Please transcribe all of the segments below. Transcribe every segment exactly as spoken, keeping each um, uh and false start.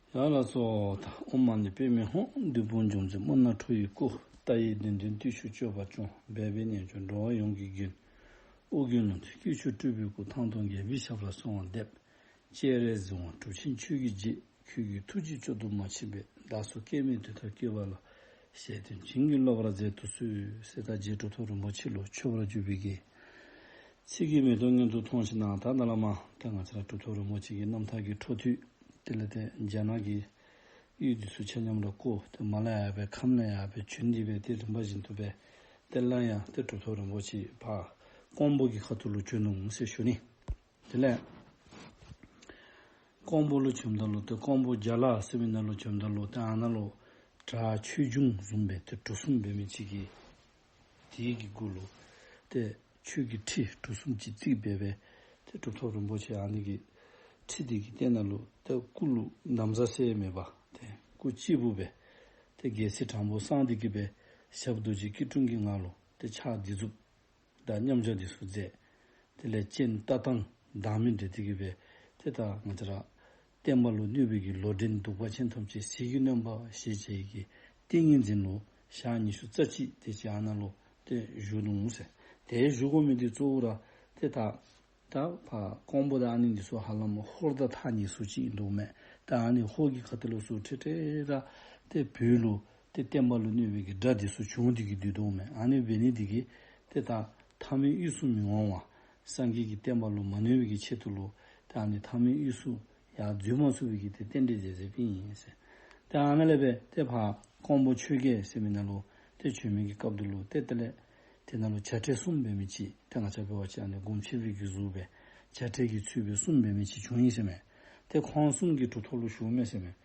ཡ་ལགས་སོ། ད་ཨོཾ་མ་ཎི་པདྨེ་ཧཱུྃ། བདུད་དཔུང་འཇོམས་མཛད་སྨན་བླ་ཁྲོ་བོའི་སྐུ། ལྟ་བའི་གདེང་ལྡན་བརྟུལ་ཞུགས་སྤྱོད་པ་སྐྱོང་། འབད་པས་རྣལ་འབྱོར་འགྲོ་བ་ཡོངས་ཀྱི་མགོན། ཨོ་རྒྱན་ལྷ་མོ་སྐྱེས་མཆོག་སྤྲུལ་པའི་སྐུ། ཐང་སྟོང་རྒྱལ་པོའི་ཞབས་ལ་གསོལ་བ་འདེབས། སྤྱན་རས་གཟིགས་དབང་གྲུབ་ཆེན་ཆོས་ཀྱི་རྗེ། ཁྱོད་ཀྱི་ཐུགས་རྗེས་བསྐྱོད་དུ་མ་མཆིས་པས། བདག་སོགས་སྐྱེ་མེད་དུས་མཐར་སྐྱེ་བ་ལ། ཞེ་འདོད་བྱིན་གྱིས་རློབ་པར་མཛད་དུ་གསོལ། ཟེར་ད་རྗེ་གྲུབ་ཐོབ་རིན་པོ་ཆེ་ལུ་མཆོད་པར་བརྗོད་པའི་གི་ཚིག་གི་མེ་ཏོག་སྔོན་དུ་ཐོན་ཞིནམ་ལས། ད་ད་ལས་མར་ཏེ་ང་བཅས་ར་གྲུབ་ཐོབ་རིན་པོ་ཆེ་གི་རྣམ་ཐར་གྱི་འཕྲོ་མཐུད་དེ་ལས་ཏེ་རྒྱ་ནག་གི་ཡུལ་འདི་ཚུ་ཆ་མཉམ་ར་བསྐོར། ཏེ་མར་ལས་ཡར་སྦེ་ཁམས་ལས་ཡར་སྦེ་བྱོན་ཏེ་སྦེ་ཏེ་རིམ་པ་བཞིན་དུ་སྦེ་ཏེ་སླར་ཡང་ཏེ་གྲུབ་ཐོབ་རིན་པོ་ཆེ་ཕར་ཀོང་པོ་གི་ཁ་ཐུག་ལུ་བྱོན་ནུག་ཟེར་ཞུ་ནི། དེ་ལས་ཀོང་པོ་ལུ་བྱོནམ་ད་ལུ་ཏེ་ཀོང་པོ་རྒྱ་ལ་ཟེར་མི་ནང་ལུ་བྱོནམ་ད་ལུ་ཏེ་ཨ་ནཱ་ལུ་བྲག་ཆོས་འབྱུང་བཟུམ་སྦེ་ཏེ་གྲུ་གསུམ་འབད་མི་ཅིག་གིས་དེ་གི་གུ་ལུ་ཏེ་ཆོས་ཀྱི་ཁྲི་གྲུ་གསུམ་ཅིག་བརྩིགས་སྦེ་སྦེ་ཏེ་གྲུབ་ཐོབ་རིན་པོ་ཆེ་ཨ་ནི་གི་ཁྲི་དེ་གི་སྟེང་ན་ལུ་ཏེ་སྐུ་ལུ་ན་བཟའ་ཟེར་མེད་པར་ཏེ་སྐུ་གཅིག་པུ་སྦེ་ཏེ་རྒྱལ་སྲིད་དྲང་པོ་བསྲངས་ཏེ་གི་སྦེ་ཞབས་རྡོ་རྗེ་སྐྱིལ་ཀྲུང་གི་ངང་ལུ་ཏེ་ཕྱག་སྡིགས་མཛུབ་དང་མཉམ་བཞག་འདི་ཚུ་མཛད། དེ་ལས་སྤྱན་ལྟ་སྟངས་བདག་མེད་འདྲེས་ཏེ་གི་སྦེ་ཏེ་ད་ང་བཅས་ར་བསྟན་པ་ལུ་གནོད་པའི་གི་ལོག་འདྲེན་གདུག་པ་ཅན་ཐམས་ཅད་ཟིལ་གྱིས་གནོན་པ་ཞེས་བྱ་བའི་གི་ཏིང་ངེ་འཛིན་ལུ་ཞག་ཉི་ཤུ་རྩ་གཅིག་དེ་ཅིག་ཨ་ནཱ་ལུ་ཏེ་བཞུགས་ནུག་ཟེར། ཏེ་བཞུགས་དགོ་མི་འདི་གཙོ་བོ་ར་ཏེ་ད་ད་ཕར་ཀོང་པོ་དང་ཨ་ནི་འདི་ཚུ་ཧ་ལམ་ཧོར་དང་ཐག་ཉེ་སུ་ཅིག་ཨིན་འདུག་མས། ད་ཨ་ནི་ཧོར་གྱི་ཁ་ཐུག་ལུ་སུ་འཕྲལ་འཕྲལ་ར་ཏེ་བོད་ལུ་ཏེ་བསྟན་པ་ལུ་གནོད་པའི་གི་དགྲ་འདི་ཚུ་བྱུང་སྟེ་གི་སྡོད་དོ་མས། ཨ་ནི་འབད་ནི་འདི་གིས་ཏེ་ད་ཐ་མལ་དབུས་སུ་མི་འོང་བ། སངས་རྒྱས་ཀྱི་བསྟན་པ་ལུ་མ་གནོད་པའི་གི་ཆེད་དུ་ལུ་ཏེ་ཨ་ནི་ཐ་མལ་དབུས་སུ་ཡར་འཛུལ་མ་ཚུགས་པའི་གི་ཏེ་རྟེན་འབྲེལ་མཛད་མཛདཔ་ཨིན་ཟེར། ཏེ་ཨ་ནཱ་ལས་སྦེ་ཏེ་ཕར་ཀོང་པོ་ཆོས་རྒྱལ་ཟེར་མི་ནང་ལུ་ཏེ་བྱོན་མི་གི་སྐབས་འདི་ལུ་ཏེ་དེ་ལས་དེ་ནང་ལུ་བྱ་བྲལ་གསུམ་འབད་མི་ཅིག་ཏེ་ང་བཅས་འབད་བ་ཅིན་ཨ་ནི་སྒོམ་ཆེན་པོའི་གི་གཟུགས་སྦེ་བྱ་བྲལ་གྱི་ཚུལ་སྦེ་གསུམ་འབད་མི་ཅིག་བྱུང་ཡི་ཟེར་མས། ཏེ་ཁོང་གསུམ་གྱིས་གྲུབ་ཐོབ་ལུ་ཞུཝ་མས་ཟེར་མས།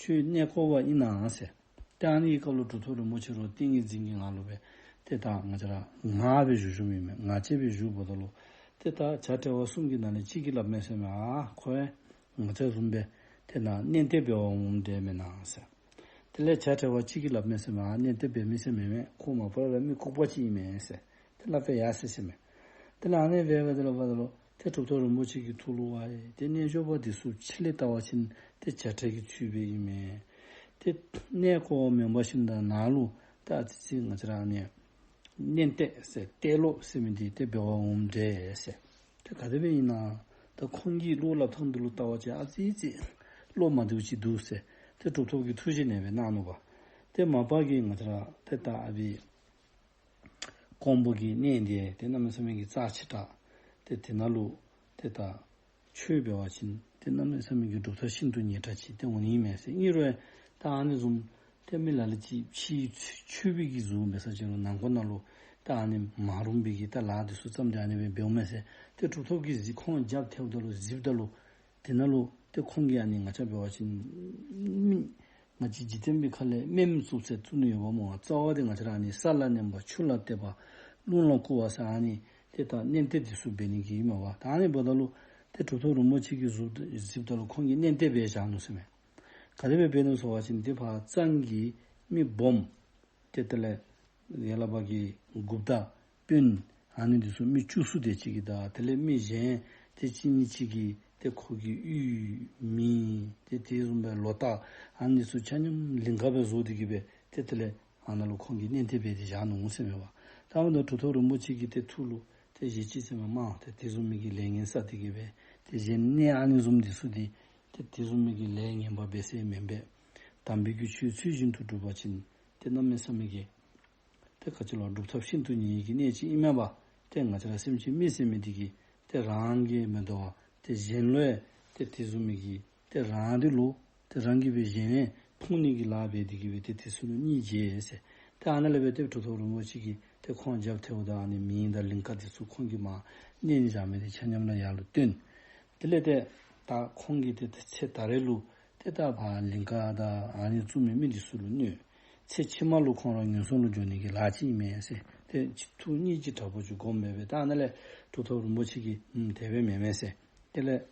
ཁྱོད་གནས་སྐོར་བ་ཨིན་ན་ཟེར། ཏེ་ཨ་ནི་གི་སྐབས་ལུ་གྲུབ་ཐོབ་རིན་པོ་ཆེ་ར་ཏིང་ངེ་འཛིན་གྱི་ངང་ལུ་སྦེ་ཏེ་ད་ང་བཅས་ར་ངག་སྦེ་བཞུགས་བཞུགསཔ་ཨིན་མས། ངག་བཅད་སྦེ་བཞུགསཔ་ད་ལུ་ཏེ་ད་བྱ་བྲལ་བ་གསུམ་གྱི་ནང་ལས་གཅིག་གིས་སླབ་མས་ཟེར་མས། ཨ་ཁོ་ཡང་ང་བཅས་བཟུམ་སྦེ་ཏེ་ནཱ་གནས་བརྟན་འབད་བར་འོངམ་འདྲས་མེན་ན་ཟེར། དེ་ལས་བྱ་བྲལ་བ་གཅིག་གིས་སླབ་མས་ཟེར་མས། ཨ་གནས་བརྟན་འབད་མི་ཟེར་མེན་མས། ཁོ་མ་པ་ར་མི་ལྐུགས་པ་ཅིག་ཨིན་མས་ཟེར། ཏེ་སླབ་སྦེ་ཡར་སོ་ཡི་ཟེར་མས། དེ་ལས་ཨ་ནི་སྦེ་འབདཝ་ད་ལུ་འབདཝ་ད་ལུ་ཏེ་གྲུབ་ཐོབ་རིན་པོ་ཆེ་གི་ཐུགས་ལུ་ཝའི་ཏེ་རྣལ་འབྱོར་པ་འདི་ཚུ་ཕྱི་ལས་བལྟ་བ་ཅིན་ཏེ་བྱ་བྲལ་གྱི་ཚུལ་སྦེ་ཨིན་མས། ཏེ་གནས་སྐོར་མེན་པར་ཞིནམ་ད་ནཱ་ལུ་ད་ཨ་ཙི་ཅིག་ང་བཅས་ར་ཨ་ནི་གནས་བརྟན་ཟེར་གཏད་ལོག་ཟེར་མི་འདི་ཏེ་འབད་བར་འོངམ་འདྲས་ཟེར། ཏེ་ག་དེ་སྦེ་ཨིན་ན། ད་ཁོང་གི་བློ་སླབ་ཐངས་འདི་ལུ་བལྟ་བ་ཅིན་ཨ་ཙི་ཅིག་བློ་མ་བདེཝ་ཅིག་འདུག་ཟེར་ཏེ་གྲུབ་ཐོབ་ཀྱིས་ཐུགས་བཞེད་ཨ་ནེ་སྦེ་གནང་ནུག་པ། ཏེ་མ་པ་གིས་ང་བཅས་ར་ཏེ་ད་ཨ་ཕི་ཀོང་པོ་གི་གནས་འདི་ཏེ་གནམ་མེད་ས་མེད་ཀྱི་རྩ་ཆེ་དྲགས། ཏེ་དེ་ནང་ལུ་ཏེ་ད་ཆོས་འབད་བ་ཅིན་ཏེ་གནམ་མེད་ས་མེད་ཀྱི་གྲུབ་མཐའ་ཤིན་ཏུ་ཉེ་དྲགས་ཅིག་ཏེ་འོང་ནི་ཨིན་མས་ཟེར། ཨིན་རུང་ད་ཨ་ནི་བཟུམ་ཏེ་མི་ལ་ལུ་ཅིག་ཕྱི་ཆོས་པའི་གི་གཟུགས་འབད་ས་ཅིག་རུང་ནང་ཁོག་ནང་ལུ་ད་ཨ་ནི་མ་རུངས་པའི་གི་ད་ལཱ་འདི་ཚུ་བརྩམས་ཏེ་ཨ་ནི་སྦེ་འབདཝ་མས་ཟེར། ཏེ་གྲུབ་ཐོབ་ཀྱིས་གཟིགས་ཁོང་རྒྱབ་ཐེབས་ད་ལུ་གཟིགསཔ་ད་ལུ་དེ་ནང་ལུ་ཏེ་ཁོང་གིས་ཨ་ནི་ང་བཅས་འབད་བ་ཅིན་མི་ང་བཅས་འཇིག་རྟེན་པའི་ཁ་ལས་སྨན་བཙུགས་ཟེར་བཙུགས་ནི་ཡོདཔ་སྨོ། རྩ་བ་འདི་ང་བཅས་ར་ཨ་ནི་ས་ལ་མནན་པ་ཆུ་ལ་གཏད་པ་རླུང་ལ་བསྐུར་བ་ཟེར་ཨ་ནི་ཏེ་ད་གནས་བརྟན་འདི་ཚུ་འབད་ནི་གི་ཨིན་མས་པ། ད་ཨ་ནི་འབདཝ་ད་ལུ་ཏེ་གྲུབ་ཐོབ་རིན་པོ་ཆེ་གིས་གཟིགསཔ་ད་ལུ་ཁོང་གིས་གནས་བརྟན་སྦེ་བཞག་ནུག་ཟེར་མས། ག་དེ་སྦེ་འབད་ནུག་ཟེར་བ་ཅིན་ཏེ་ཕར་གཙང་གི་མི་སྦོམ་ཏེ་དེ་ལས་ཡ་ལ་བ་གི་འགོཔ་དང་དཔོན་ཨ་ནི་འདི་ཚུ་མི་བཅུ་གསུམ་དེ་ཅིག་གིས་དང་དེ་ལས་མི་གཞན་ཏེ་གཅིག་གཉིས་ཅིག་གིས་ཏེ་ཁོ་གི་གཡུས་མི་ཏེ་དེ་བཟུམ་སྦེ་ལོ་རྟགས་ཨ་ནི་ཚུ་ཆ་མཉམ་ལིང་ག་སྦེ་བཟོ་སྟེ་གི་སྦེ་ཏེ་དེ་ལས་ཨ་ནཱ་ལུ་ཁོང་གིས་གནས་བརྟན་འབད་དེ་བཞག་ནུག་ཟེར་མས་པ། ད་འོ་ན་གྲུབ་ཐོབ་རིན་པོ་ཆེ་གི་ཏེ་ཐུགས་ལུ་ཏེ་བཞེས་ཅི་ཟེར་མས། མ་ཏེ་དེ་བཟུམ་མའི་གི་ལས་ངན་བསགས་ཏེ་གི་སྦེ་ཏེ་གཞན་གནས་ཨ་ནི་བཟུམ་འདི་ཚུ་འདི་ཏེ་དེ་བཟུམ་མའི་གི་ལས་ངན་པ་འབད་ས་མེན་པས། དམ་པའི་གི་ཆོས་ཚུལ་བཞིན་དུ་སྒྲུབ་པ་ཅིན་ཏེ་གནམ་མེད་ས་མེད་ཀྱི་ཏེ་ག་ཅི་ལོ་སྒྲུབ་ཐབས་ཤིན་ཏུ་ཉེ་བའི་གི་གནས་ཅིག་ཨིན་མས་པ། ཏེ་ང་བཅས་ར་སེམས་ཅན་མི་ཟེར་མི་འདི་གིས་ཏེ་རང་གིས་མི་དོ་བར་ཏེ་གཞན་ལུ་ཡང་ཏེ་དེ་བཟུམ་མའི་གི་ཏེ་རང་འདི་ལུ་ཏེ་རང་གིས་སྦེ་གཞན་ཡང་ཕུང་ནི་གི་ལཱ་འབད་དེ་གི་སྦེ་ཏེ་དེ་ཚུ་ལུ་སྙིང་རྗེ་ཟེར། ཏེ་ཨ་ནཱ་ལས་སྦེ་ཏེ་གྲུབ་ཐོབ་རིན་པོ་ཆེ་གིས་ཏེ་ཁོང་རྒྱབ་ཐེབས་ད་ཨ་ནི་མེ་དང་ལིང་ག་འདི་ཚུ་ཁོང་གིས་མར་མནན་བཞག་མི་འདི་ཆ་མཉམ་ར་ཡར་ལུ་བཏོན། དེ་ལས་ཏེ་ད་ཁོང་གིས་ཏེ་ཏེ་ཚེ་ད་རེས་ལུ་ཏེ་ད་ཕར་ལིང་ག་དང་ཨ་ནི་བཙུགས་མི་མི་འདི་ཚུ་ལུ་གནོད། ཚེ་ཕྱི་མ་ལུ་ཁོང་ར་ངན་སོང་ལུ་འགྱོ་ནི་གི་ལཱ་ཅིག་ཨིན་མས་ཟེར། ཏེ་ཐུགས་སྙིང་རྗེ་དྲག་པོ་ཅིག་སྒོམ་སྦེ་སྦེ་ད་ཨ་ནཱ་ལས་གྲུབ་ཐོབ་རིན་པོ་ཆེ་གིས་ཨུམ་དེ་སྦེ་མེན་མས་ཟེར། དེ་ལས་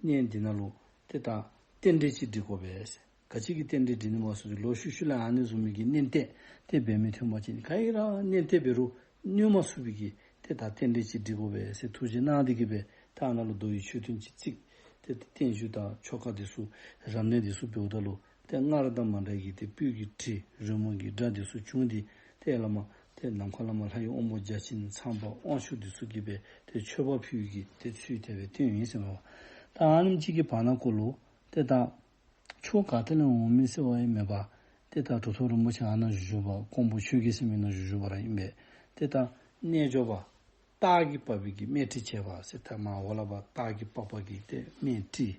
གནས་འདི་ནང་ལུ་ཏེ་ད་རྟེན་འབྲེལ་ཅིག་སྒྲིག་དགོ་པས་ཟེར། ག་ཅི་གི་རྟེན་འབྲེལ་སྒྲིག་ནི་སྨོ་ཟེར་ཅིན་ལོག་ཤུལ་ཤུལ་ལས་ཨ་ནི་བཟུམ་མའི་གི་གནས་བརྟན་ཏེ་འབད་མི་ཐོན་པ་ཅིན་ག་གིས་ར་གནས་བརྟན་འབད་རུང་གནོད་མ་ཚུགས་པའི་གི་ཏེ་ད་རྟེན་འབྲེལ་ཅིག་སྒྲིག་དགོ་པས་ཟེར་ཐུགས་བཞེད་གནང་སྟེ་གི་སྦེ་ད་ཨ་ནཱ་ལུ་རྡོ་ཡི་མཆོད་རྟེན་ཅིག་བརྩིགས། ཏེ་བརྟན་བཞུགས་དང་ཆོ་ག་འདི་ཚུ་རབ་གནས་འདི་ཚུ་འབདཝ་ད་ལུ་ཏེ་སྔར་དང་མ་འདྲ་གི་ཏེ་སྤོས་ཀྱི་དྲི་རོལ་མོ་གི་སྒྲ་འདི་ཚུ་བྱུང་སྟེ་ཏེ་བླ་མ་ཏེ་ནམ་མཁའ་ལས་མར་ལྷ་ཡི་དབང་པོ་བརྒྱ་བྱིན་ཚངས་པ་དབང་ཕྱུག་འདི་ཚུ་གིས་སྦེ་ཏེ་མཆོད་པ་ཕུལ་གྱི་ཏེ་ཚུལ་དེ་སྦེ་སྟོན་ཡི་ཟེར་མས། ད་ཨ་ནེམ་ཅིག་གི་བར་ན་གུ་ལུ་ཏེ་ད་ཆོས་ག་ཏེ་ལས་འོང་མི་ཟེར་བ་ཡང་མེད་པར་ཏེ་ད་གྲུབ་ཐོབ་རིན་པོ་ཆེ་ཨ་ནཱ་བཞུགས་བཞུགས་པ་ཀོང་པོ་ཆོས་རྒྱལ་ཟེར་མི་ནང་བཞུགས་བཞུགས་པ་ར་ཨིན་པས། ཏེ་ད་རྣལ་འབྱོར་པ་སྟག་གི་པགས་པའི་གི་སྨད་ཁྲི་བྱས་པ་ཟེར་ད་མར་འོག་ལས་ཕར་སྟག་གི་པགས་པ་གི་ཏེ་སྨད་ཁྲི།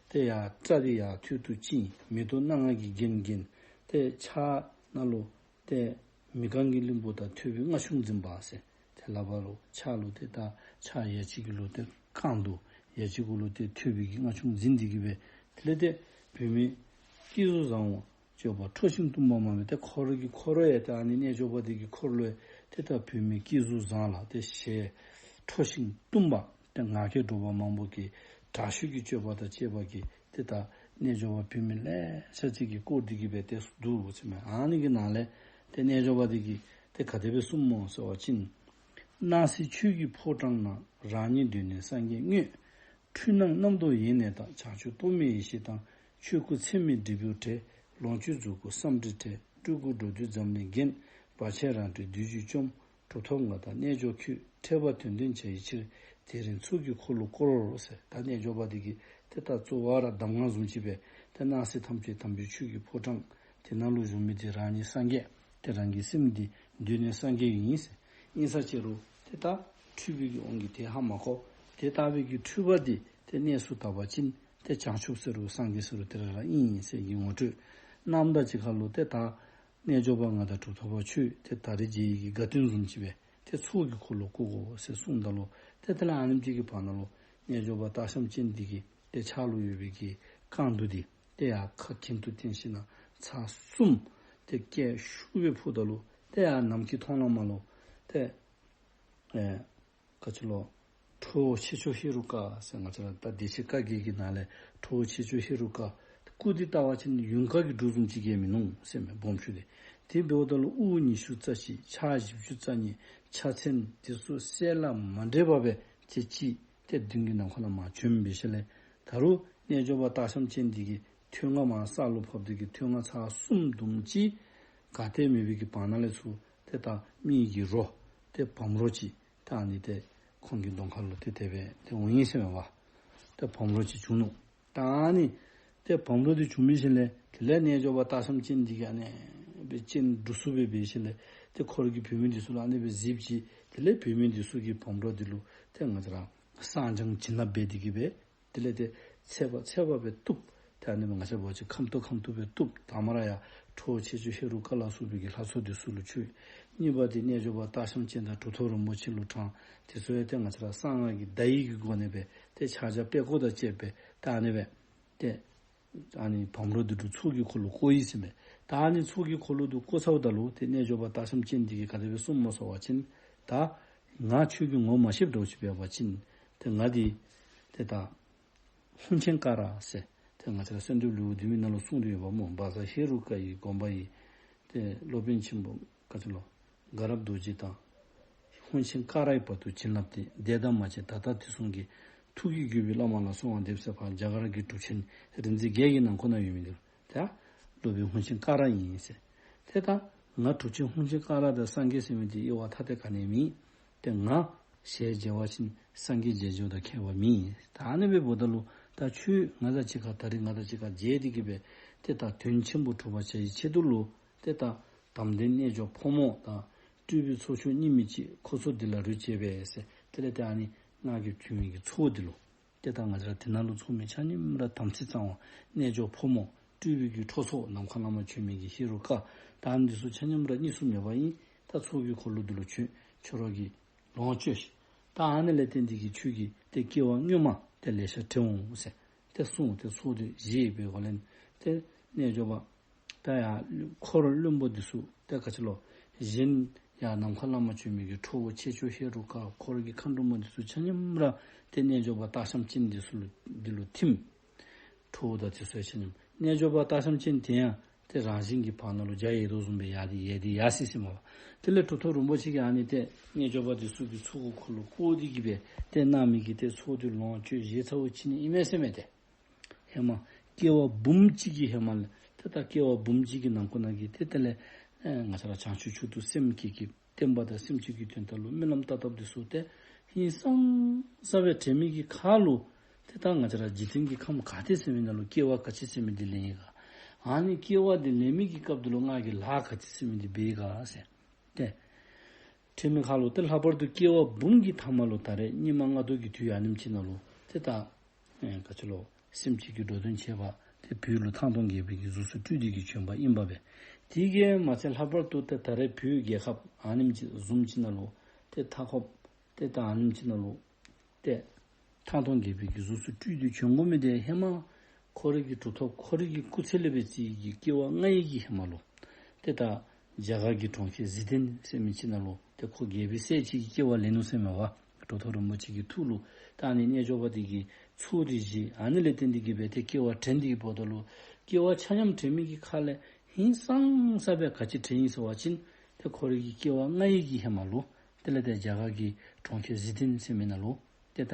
ཏེ་ཡར་སྐྲ་འདི་ཡར་ཐོད་དུ་བཅིངས། མེ་ཏོག་སྣ་ལྔ་གིས་བརྒྱན་བརྒྱན། ཏེ་ཕྱག་ནང་ལུ་ཏེ་མི་རྐང་གི་གླིང་བུ་དང་ཐོད་པའི་རྔ་ཆུང་འཛིན་པ་ཟེར། ཏེ་ལག་པ་ལུ་ཕྱག་ལུ་ཏེ་ད་ཕྱག་ཡ་གཅིག་གུ་ལུ་ཏེ་རྐང་དུང་ཡ་གཅིག་གུ་ལུ་ཏེ་ཐོད་པའི་གི་རྔ་ཆུང་འཛིན་ཏེ་གི་སྦེ་དེ་ལས་ཏེ་བུད་མེད་སྐྱེ་གཟུགས་བཟང་བོ་སྤྱོད་པ་ཁྲོ་ཞིང་གཏུམ་པ་མ་སྨད། ཏེ་ཁོ་ར་གི་འཁོར་ལུ་ཡང་ཏེ་ཨ་ནི་རྣལ་འབྱོར་པ་འདི་གི་འཁོར་ལུ་ཡང་ཏེ་ད་བུད་མེད་སྐྱེ་གཟུགས་བཟང་ལ་ཏེ་ཞེ་ཁྲོ་ཞིང་གཏུམ་པ་ཏེ་ངར་སྐད་སྒྲོག་པ་མང་པོ་གི་དྲག་ཤུལ་གྱི་སྤྱོད་པ་དང་བཅས་པ་གིས་ཏེ་ད་རྣལ་འབྱོར་པ་བུད་མེད་ལེ་ཤ་ཅིག་གིས་བསྐོར་ཏེ་གི་སྦེ་ཏེ་འདུག་ཟེར་མས། ཨ་ནི་གི་ནང་ལས་ཏེ་རྣལ་འབྱོར་པ་འདི་གིས་ཏེ་ག་དེ་སྦེ་གསུངསམ་སྨོ་ཟེར་བ་ཅིན། སྣང་སྲིད་ཆོས་ཀྱི་ཕོ་བྲང་ན། རང་ཉིད་གདོད་ནས་སངས་རྒྱས་དངོས། འཁྲུལ་སྣང་རྣམ་རྟོག་ཡེ་ནས་དག། བྱང་ཆུབ་རྟོག་མེད་ཡེ་ཤེས་དང་། ཆོས་སྐུ་ཚད་མེད་འབྲས་བུ་བྲལ། ལོངས་སྤྱོད་རྫོགས་སྐུ་བསམ་འགྲུབ་བྲལ། སྤྲུལ་སྐུ་འགྲོ་འདུལ་འཛམ་གླིང་རྒྱན། བར་ཆད་རང་གྲོལ་བདུད་རྩི་བཅོམ། གྲུབ་ཐོབ་ང་དང་རྣལ་འབྱོར་ཁྱོད། ཕྲད་པ་དོན་ལྡན་བྱ་བའི་ཕྱིར། དེ་རིང་ཚོགས་ཀྱི་འཁོར་ལོ་བསྐོར་ཟེར། ད་རྣལ་འབྱོར་པ་འདི་གིས་ཏེ་ད་གཙོ་བོ་ར་གདམས་ངག་བཟུམ་ཅིག་སྦེ་ཏེ་སྣང་སྲིད་ཐམས་ཅད་དམ་པའི་ཆོས་ཀྱི་ཕོ་བྲང་དེ་ནང་ལུ་བཞུགས་མི་འདི་རང་ཉིད་སངས་རྒྱས། ཏེ་རང་གི་སེམས་འདི་གདོད་ནས་སངས་རྒྱས་ཨིན་ཟེར། ཨིན་ས་ཅིག་རུང་ཏེ་ད་འཁྲུལ་པའི་གི་དབང་གིས་དེ་ཧ་མ་གོ། དེ་ལྟ་བུའི་གི་འཁྲུལ་པ་འདི་ཏེ་གནས་སུ་དག་པ་ཅིན་ཏེ་བྱང་ཆུབ་ཟེར་རུང་སངས་རྒྱས་ཟེར་རུང་དེ་ར་ར་ཨིན་ཟེར་གྱི་ངོ་སྤྲོད་གནངམ་ད་ཅིག་ཁར་ལུ་ཏེ་ད་རྣལ་འབྱོར་པ་ང་དང་གྲུབ་ཐོབ་པ་ཁྱོད་ཏེ་ད་རེས་མཇལ་ཡི་གི་དགའ་སྟོན་བཟུམ་ཅིག་སྦེ་ཏེ་ཚོགས་ཀྱི་འཁོར་ལོ་བསྐོར་དགོ་ཟེར་གསུངམ་ད་ལུ་ཏེ་དེ་ལས་ཨ་ནེམ་ཅིག་གི་བར་ན་ལུ་རྣལ་འབྱོར་པ་སྟག་ཤམ་ཅན་འདི་གི་ཏེ་ཕྱག་ལུ་ཡོད་པའི་གི་རྐང་དུང་འདི་ཏེ་ཡར་ཁ་གྱེན་དུ་བསྟན་ཞིནམ་ལས་ཚར་གསུམ་ཏེ་སྐད་ཤུགས་སྦེ་ཕུ་ད་ལུ་ཏེ་ཡར་ནམ་མཁའི་མཐོངས་ལས་མར་ལུ་ཏེ་ཨེ་ག་ཅི་ལོ། ཁྲོ་བོ་ཆེ་མཆོག་ཧེ་རུ་ཀ་ཟེར་ང་བཅས་ར་ད་བདེ་ཆེན་བཀའ་བརྒྱད་ཀྱི་ནང་ལས་ཁྲོ་བོ་ཆེ་མཆོག་ཧེ་རུ་ཀ་སྐུ་འདི་བལྟ་བ་ཅིན་ཡུངས་དཀར་གྱི་འབྲུ་བཟུམ་ཅིག་གིས་མིན་ནུག་ཟེར་མས་སྦོམ་ཆུང་འདི། དེ་འབདཝ་ད་ལུ་དབུ་ཉི་ཤུ་རྩ་གཅིག་ཕྱག་བཞི་བཅུ་རྩ་གཉིས་ཕྱག་མཚན་འདི་ཚུ་གསལ་ལ་མ་འདྲེས་པ་སྦེ་ཅིག་ཅིག་ཏེ་མདུན་གྱི་ནམ་མཁའ་ལས་མར་བྱོན་འབད་ཞིནམ་ལས་ད་རུང་རྣལ་འབྱོར་པ་སྟག་ཤམ་ཅན་འདི་གིས་ཐོད་རྔ་མར་ས་ལུ་ཕབ་སྟེ་གི་ཐོད་རྔ་ཚར་གསུམ་བརྡུངམ་ཅིག་ག་ཏེ་མེད་པའི་གི་བར་ན་ལས་ཚུར་ཏེ་ད་མི་གི་རོ་ཏེ་བམ་རོ་ཅིག་ད་ཨ་ནི་ཏེ་ཁོང་གི་གདོང་ཁ་ལུ་ཏེ་དེ་སྦེ་ཏེ་འོང་ཡི་ཟེར་མས་པ། ཏེ་བམ་རོ་ཅིག་བྱུང་ནུག། ད་ཨ་ནི་ཏེ་བམ་རོ་འདི་བྱུང་མི་ཤུལ་ལས་དེ་ལས་རྣལ་འབྱོར་པ་སྟག་ཤམ་ཅན་འདི་གིས་ཨ་ནི་སྦེ་སྤྱན་འདྲུ་གསུམ་སྦེ་འབད་ཞིནམ་ལས་ཏེ་ཁོ་ར་གི་བུད་མེད་འདི་ཚུ་ལུ་ཨ་ནི་སྦེ་གཟིགསཔ་ཅིག། དེ་ལས་བུད་མེད་འདི་ཚུ་གིས་བམ་རོ་འདི་ལུ་ཏེ་ང་བཅས་ར་བསང་སྦྱང་བྱིན་རླབས་འབད་དེ་གི་སྦེ་དེ་ལས་ཏེ་ཚད་པ་ཚད་པ་སྦེ་བཏུབ། ཏེ་ཨ་ནི་སྦེ་ང་བཅས་འབད་བ་ཅིན་ཁམ་ཏོག་ཁམ་ཏོག་སྦེ་བཏུབ། དང་པ་ར་ཡར་ཁྲོ་བོ་ཆེ་མཆོག་ཧེ་རུ་ཀ་ལ་སོགས་པའི་གི་ལྷ་ཚོགས་འདི་ཚུ་ལུ་མཆོད། གཉིས་པ་འདི་རྣལ་འབྱོར་པ་སྟག་ཤམ་ཅན་དང་གྲུབ་ཐོབ་རིན་པོ་ཆེ་ལུ་དྲངས། དེ་ཚུ་ཡང་ཏེ་ང་བཅས་ར་གསང་སྔགས་ཀྱི་བརྡ་ཡིག་གི་སྒོ་ནས་སྦེ་ཏེ་ཕྱག་རྒྱ་དཔལ་སྐོར་དང་བཅས་པ་སྦེ་ཏེ་ཨ་ནི་སྦེ་ཏེ་ཨ་ནི་བམ་རོ་འདི་ཚུ་ཚོགས་ཀྱི་འཁོར་ལོ་བསྐོར་ཡི་ཟེར་མས། ད་ཨ་ནི་ཚོགས་ཀྱི་འཁོར་ལོ་འདི་བསྐོར་ཚརཝ་ད་ལུ་ཏེ་རྣལ་འབྱོར་པ་སྟག་ཤམ་ཅན་འདི་གིས་ག་དེ་སྦེ་གསུངསམ་སྨོ་ཟེར་བ་ཅིན་ད་ང་ཁྱོད་ཀྱིས་ངོ་མ་ཤེསཔ་འདྲཝ་ཅིག་འབད་བ་ཅིན་ཏེ་ང་འདི་ཏེ་ད་ཧཱུྃ་ཆེན་ཀ་ར་ཟེར་ཏེ་ང་བཅས་ར་གསོལ་འདེབས་ལེའུ་བདུན་མའི་ནང་ལུ་གསུངས་ཏེ་ཡོདཔ་སྨོ། བཛྲ་ཧེ་རུ་ཀ་ཡི་དགོངས་པ་ཡིས། ཏེ་སློབ་དཔོན་ཆེན་པོ་ག་ཅི་ལོ། དགའ་རབ་རྡོ་རྗེ་དང་ཧཱུྃ་ཆེན་ཀ་རའི་བར་དུ་བྱིན་རླབས་ཏེ། འདས་དང་མ་བྱོན་ད་ལྟ་དུས་གསུམ་གྱི། ཐུགས་ཀྱི་བརྒྱུད་པའི་བླ་མ་ལ་གསོལ་བ་འདེབས་ཟེར་ཕར་རྒྱ་གར་གྱི་གྲུབ་ཆེན་རིག་འཛིན་བརྒྱད་ཀྱི་ནང་ཁོ་ན་ཡོད་མི་འདི་ལུ་ཏེ་སློབ་དཔོན་ཧཱུྃ་ཆེན་ཀ་ར་ཨིན་ཟེར། ཏེ་ད་ང་གྲུབ་ཆེན་ཧཱུྃ་ཆེན་ཀ་ར་དང་སངས་རྒྱས་ཟེར་མི་འདི་དབྱེ་བ་ཐ་དད་ག་ནི་མེད། ཏེ་ང་ཞལ་མཇལ་བ་ཅིན་སངས་རྒྱས་མཇལ་རྒྱུ་དང་ཁྱད་པར་མེད། ད་ཨ་ནི་སྦེ་འབདཝ་ད་ལུ་ད་ཁྱོད་ང་དང་གཅིག་ཁར་ད་རིས་ང་དང་གཅིག་ཁར་མཇལ་ཏེ་གི་སྦེ་ཏེ་ད་དོན་ཆེན་པོ་གྲུབ་པར་བྱ་བའི་ཆེད་དུ་ལུ་ཏེ་ད་དམ་ལྡན་རྣལ་འབྱོར་ཕོ་མོ་དང་སྤྲུལ་པའི་ཚོགས་མཆོག་གཉིས་མེད་ཅིག་ཁོ་ཚོ་འདི་ལ་རོལ་བྱེད་པས་ཟེར། དེ་ལས་ཏེ་ཨ་ནི་ང་གིས་བྱོན་མི་གི་ཚོགས་འདི་ལུ་ཏེ་ད་ང་བཅས་ར་དེ་ནང་ལུ་ཚོགས་མི་ཆ་མཉམ་ར་དམ་ཚིག་གཙང་བ་རྣལ་འབྱོར་ཕོ་མོ་སྤྲུལ་པའི་གི་ཁྲོ་ཚོགས་ནམ་མཁའ་ལས་མར་བྱོན་མི་གི་ཧེ་རུ་ཀ་དང་འདི་ཚུ་ཆ་མཉམ་ར་གཉིས་སུ་མེད་པ་ཨིན། ད་ཚོགས་ཀྱི་འཁོར་ལོ་འདི་ལུ་བྱོན། ཁྱོད་ར་གིས་ལོངས་སྤྱོད་ཤིག། ད་ཨ་ནི་ལས་བརྟེན་ཏེ་གི་ཁྱོད་ཀྱི་ཏེ་སྐྱེ་བ་སྔོན་མ་ཏེ་ལེ་ཤ་དྲན་འོང་ཟེར་ཏེ་གསུངས། ཏེ་ཚོགས་འདི་བཞེས་པའི་སྒོ་ལས་ཏེ་རྣལ་འབྱོར་པ་ད་ཡར་འཁོར་བློན་པོ་འདི་ཚུ་ཏེ་ག་ཅི་ལོ། གཞན་ཡར་ནམ་མཁའ་ལས་མར་བྱོན་མི་གི་ཁྲོ་བོ་ཆེ་མཆོག་ཧེ་རུ་ཀ་ཁོ་ར་གི་མཁའ་འགྲོ་མ་འདི་ཚུ་ཆ་མཉམ་ར་ཏེ་རྣལ་འབྱོར་པ་སྟག་ཤམ་ཅན་འདི་ཚུ་ལུ་འདི་ལུ་ཐིམ། ཁྲོ་བོ་དང་དེ་ཚུ་ཡང་ཆ་མཉམ། རྣལ་འབྱོར་པ་སྟག་ཤམ་ཅན་དེ་ཡང་ ཏེ་རང་བཞིན་གྱིས་བར་ན་ལུ་འཇའ་ཡལ་དོ་བཟུམ་སྦེ་ཡལ་ཏེ་ཡལ་ཏེ་ཡར་སོ་ཡི་ཟེར་མས། དེ་ལས་གྲུབ་ཐོབ་རིན་པོ་ཆེ་གིས་ཨ་ནི་ཏེ་རྣལ་འབྱོར་པ་འདི་ཚུ་གི་ཚོགས་ཀྱི་འཁོར་ལོ་བསྐོར་ཏེ་གི་སྦེ་ཏེ་གནང་མི་གི་ཏེ་ཚོགས་འདི་ལོངས་སྤྱོད་བཞེས་ཚརཝ་ཅིག་ནི་ཨིན་མས་ཟེར་མས། ཏེ་ཧེ་མ་སྐྱེ་བ་འབུམ་གཅིག་གི་ཧེ་མ་ལས་ཏེ་ད་སྐྱེ་བ་འབུམ་གཅིག་གི་ནང་འཁོད་ནང་གི་ཏེ་དེ་ལས་ཨེ་ང་བཅས་ར་བྱང་ཆུབ་མཆོག་ཏུ་སེམས་བསྐྱེད་ཀྱི་བསྟན་པ་དང་སེམས་ཅན་གྱི་དོན་དག་ལུ་སྨོན་ལམ་བཏབ་བཏབཔ་འདི་ཚུ་ཏེ་ཧིང་སངས་ས་སྦེ་དྲན་མི་གི་ཁར་ལུ་ཏེ་ད་ང་བཅས་ར་འཇིག་རྟེན་གྱི་ཁམས་ག་ཏེ་ཟེར་མི་ནང་ལུ་སྐྱེ་བ་ག་ཅི་ཟེར་མི་འདི་ལེན་ཡི་ག། ཨ་ནི་སྐྱེ་བ་འདི་ལེན་མི་གི་སྐབས་འདི་ལུ་ང་གིས་ལཱ་ག་ཅི་ཟེར་མི་འདི་འབད་ཡི་ག་ཟེར། ཏེ་དྲན་མི་ཁར་ལུ་ཏེ་ལྷག་པར་དུ་སྐྱེ་བ་འབུམ་གྱི་ཐ་མ་ལུ་ད་རེས་སྙིགས་མ་ལྔ་བདོ་གི་དུས་ཨ་ནེམ་ཅིག་ནང་ལུ་ཏེ་ད་ཨེ་ག་ཅི་ལོ་སེམས་ཅན་གྱི་འགྲོ་དོན་བྱེད་པར་ཏེ་བོད་ལུ་ཐང་སྟོང་རྒྱལ་པོའི་གི་གཟུགས་སུ་སྤྲུལ་ཏེ་གི་བྱོན་པ་ཨིན་པ་སྦེ། དེ་གིས་མ་ཚད་ལྷག་པར་དུ་ཏེ་ད་རེས་བོད་རྒྱལ་ཁབ་ཨ་ནེམ་ཅིག་བཟུམ་ཅིག་ནང་ལུ་ཏེ་མཐའ་འཁོབ་ཏེ་ད་ཨ་ནེམ་ཅིག་ནང་ལུ་ཏེ་ཐང་སྟོང་རྒྱལ་པོའི་གི་གཟུགས་སུ་སྤྲུལ་ཏེ་བྱོན་དགོ་མི་འདི་ཧེ་མ་ཁོ་རའི་གི་གྲུབ་ཐོབ་ཁོ་རའི་གི་སྐུ་ཚེ་ལས་སྦེ་རྩིས་ཀྱི་སྐྱེ་བ་ལྔའི་གི་ཧེ་མ་ལུ་ཏེ་ད་རྒྱ་གར་གྱི་གྲོང་ཁྱེར་གཟི་ལྡན་ཟེར་མི་ཅིག་ནང་ལུ་ཏེ་ཁོ་རྒྱལ་པོའི་སྲས་ཅིག་གི་སྐྱེ་བ་ལེན་ནུག་ཟེར་མས་པ། གྲུབ་ཐོབ་རིན་པོ་ཆེ་གི་ཐུགས་ལུ་ད་ཨ་ནི་རྣལ་འབྱོར་པ་འདི་གིས་ཚོགས་འདི་བཞེས། ཨ་ནི་ལས་བརྟེན་ཏེ་གི་སྦེ་ཏེ་སྐྱེ་བ་དྲན་ཏེ་གི་འབདཝ་ད་ལུ་སྐྱེ་བ་ཆ་མཉམ་དྲན་མི་གི་ཁ་ལས་ཧིང་སངས་ས་སྦེ་ག་ཅི་དྲན་ཡི་ཟེར་བ་ཅིན་ཏེ་ཁོ་རའི་གི་སྐྱེ་བ་ལྔའི་གི་ཧེ་མ་ལུ་དེ་ལས་ཏེ་རྒྱ་གར་གྱི་གྲོང་ཁྱེར་གཟི་ལྡན་ཟེར་མི་ནང་ལུ་ཏེ་ད་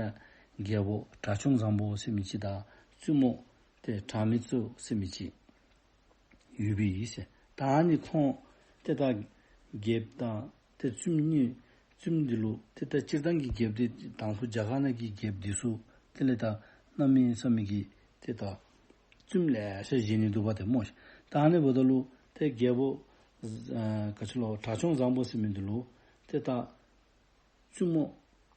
རྒྱལ་པོ་གྲྭ་ཆུང་བཟང་པོ་ཟེར་མི་ཅིག་དང་བཙུན་མོ་ཏེ་གྲངས་མེད་གཙོ་ཟེར་མི་ཅིག་ཡོད་པའི་ཨིན་ཟེར། ད་ཨ་ནི་ཁོང་ཏེ་ད་རྒྱལཔོ་དང་ཏེ་བཙུནམོ་གཉིས་བཙུནམོ་འདི་ལུ་ཏེ་ད་སྤྱིར་བཏང་གི་རྒྱལཔོ་འདི་དང་ཕུ་རྒྱ་གར་ནང་གི་རྒྱལཔོ་འདི་ཚུ་དེ་ལས་ད་གནམ་མེད་ས་མེད་ཀྱི་ཏེ་ད་བཙུནམོ་ལེ་ཤ་བཞེས་ནི་འདུག་པ་ཏེ་སྨོ་ཤིག། ད་ཨ་ནི་འབདཝ་ད་ལུ་ཏེ་རྒྱལ་པོ་ཨ་ག་ཅི་ལོ་གྲྭ་ཆུང་བཟང་པོ་ཟེར་མི་འདི་ལུ་ཏེ་ད་བཙུནམོ་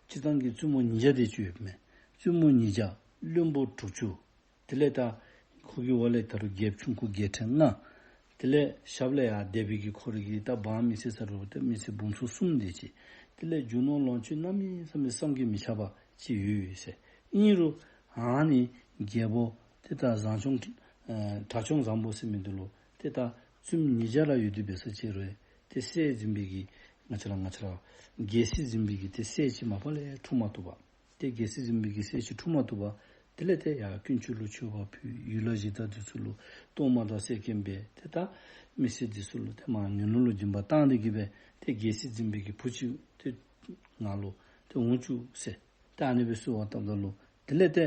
སྤྱིར་བཏང་གི་བཙུནམོ་ཉིས་བརྒྱ་དེ་ཅིག་ཡོདཔ་མས། བཙུནམོ་ཉིས་བརྒྱ་བློན་པོ་དྲུག་ཅུ། དེ་ལས་ད་ཁོ་གི་འོག་ལས་ད་རུང་རྒྱལཔོ་ཆུང་ཀུ་རྒྱལ་ཕྲན་ལྔ། དེ་ལས་ཞབས་ལས་ཡར་སྡེ་པའི་གི་ཁོ་རའི་གི་ད་འབངས་མི་སེར་ས་རུ་ཏེ་མི་སེར་འབུམ་ཚོ་གསུམ་དེ་ཅིག། དེ་ལས་རྒྱུ་ནོར་ལོངས་སྤྱོད་གནམ་མེད་ས་མེད་བསམ་གྱིས་མི་ཁྱབ་པ་ཅིག་ཡོད་ཟེར། ཨིན་རུང་ཨ་ནི་རྒྱལ་པོ་ཏེ་ད་བཟང་ཆུང་ཨ་གྲྭ་ཆུང་བཟང་པོ་ཟེར་མི་འདི་ལུ་ཏེ་ད་བཙུནམོ་ཉིས་བརྒྱ་ར་ཡོད་དེ་འབད་ས་ཅིག་རུང་ཏེ་སྲས་འཛིན་པའི་གི་ང་བཅས་ར་ང་བཅས་ར་རྒྱལ་སྲིད་འཛིན་པའི་གི་ཏེ་སྲས་ཅིག་མ་པ་ལས་འཁྲུངས་མ་བཏུབ་པ། ཏེ་རྒྱལ་སྲིད་འཛིན་པའི་གི་སྲས་ཅིག་འཁྲུངས་མ་བཏུབ་པ། དེ་ལས་ཏེ་ཡར་དཀོན་མཆོག་ལུ་མཆོད་པ་ཕུལ། ཡུལ་ལྷ་གཞི་བདག་འདི་ཚུ་ལུ་གཏོར་མ་དང་གསེར་སྐྱེམས་སྦེ་ཏེ་ད་མི་སེར་འདི་ཚུ་ལུ་ཏེ་མར་ངན་སློང་ལུ་སྦྱིན་པ་བཏང་སྟེ་གི་སྦེ་ཏེ་རྒྱལ་སྲིད་འཛིན་པའི་གི་བུ་ཅིག་ཏེ་ང་ལུ་ཏེ་འོང་བཅུག་ཟེར་ཏེ་ཨ་ནི་སྦེ་གསོལ་བ་བཏབ་ད་ལུ་དེ་ལས་ཏེ་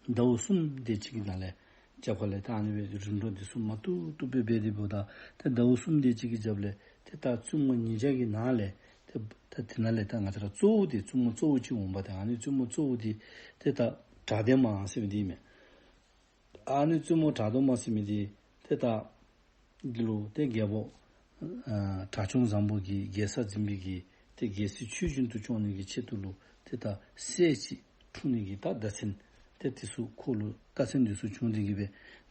ཟླཝ་གསུམ་དེ་ཅིག་གི་ནང་ལས་རྒྱབ་ཁ་ལས་ད་ཨ་ནི་སྦེ་རིམ་གྲོ་འདི་ཚུ་མ་བཏུབ་བཏུབ་སྦེ་འབད་དེ་འབདཝ་ད་ཏེ་ཟླཝ་གསུམ་དེ་ཅིག་གི་རྒྱབ་ལས་ཏེ་ད་བཙུནམོ་ཉིས་བརྒྱ་གི་ནང་ལས་ཏེ་ད་དེ་ནང་ལས་ད་ང་བཅས་ར་གཙོ་བོ་འདི་བཙུནམོ་གཙོ་བོ་ཅིག་འོང་པ་ཏེ་ཨ་ནི་བཙུནམོ་གཙོ་བོ་འདི་ཏེ་ད་གྲགས་ལྡན་མ་ཟེར་མི་འདི་ཨིན་མས། ཨ་ནི་བཙུནམོ་གྲགས་ལྡན་མ་ཟེར་མི་འདི་ཏེ་ད་འདི་ལུ་ཏེ་རྒྱལ་པོ་ཨ་གྲྭ་ཆུང་བཟང་པོ་གིས་རྒྱལ་ས་འཛིན་པའི་གི་ཏེ་རྒྱལ་སྲིད་ཆོས་བཞིན་དུ་སྐྱོང་ནི་གི་ཆེད་དུ་ལུ་ཏེ་ད་སྲས་ཅིག་འཁྲུངས་ནི་གི་ད་བརྡ་མཚོན་ཏེ་འདི་ཚུ་ཁོ་ལུ་རྟགས་མཚན་འདི་ཚུ་བྱུང་སྟེ་གི་སྦེ་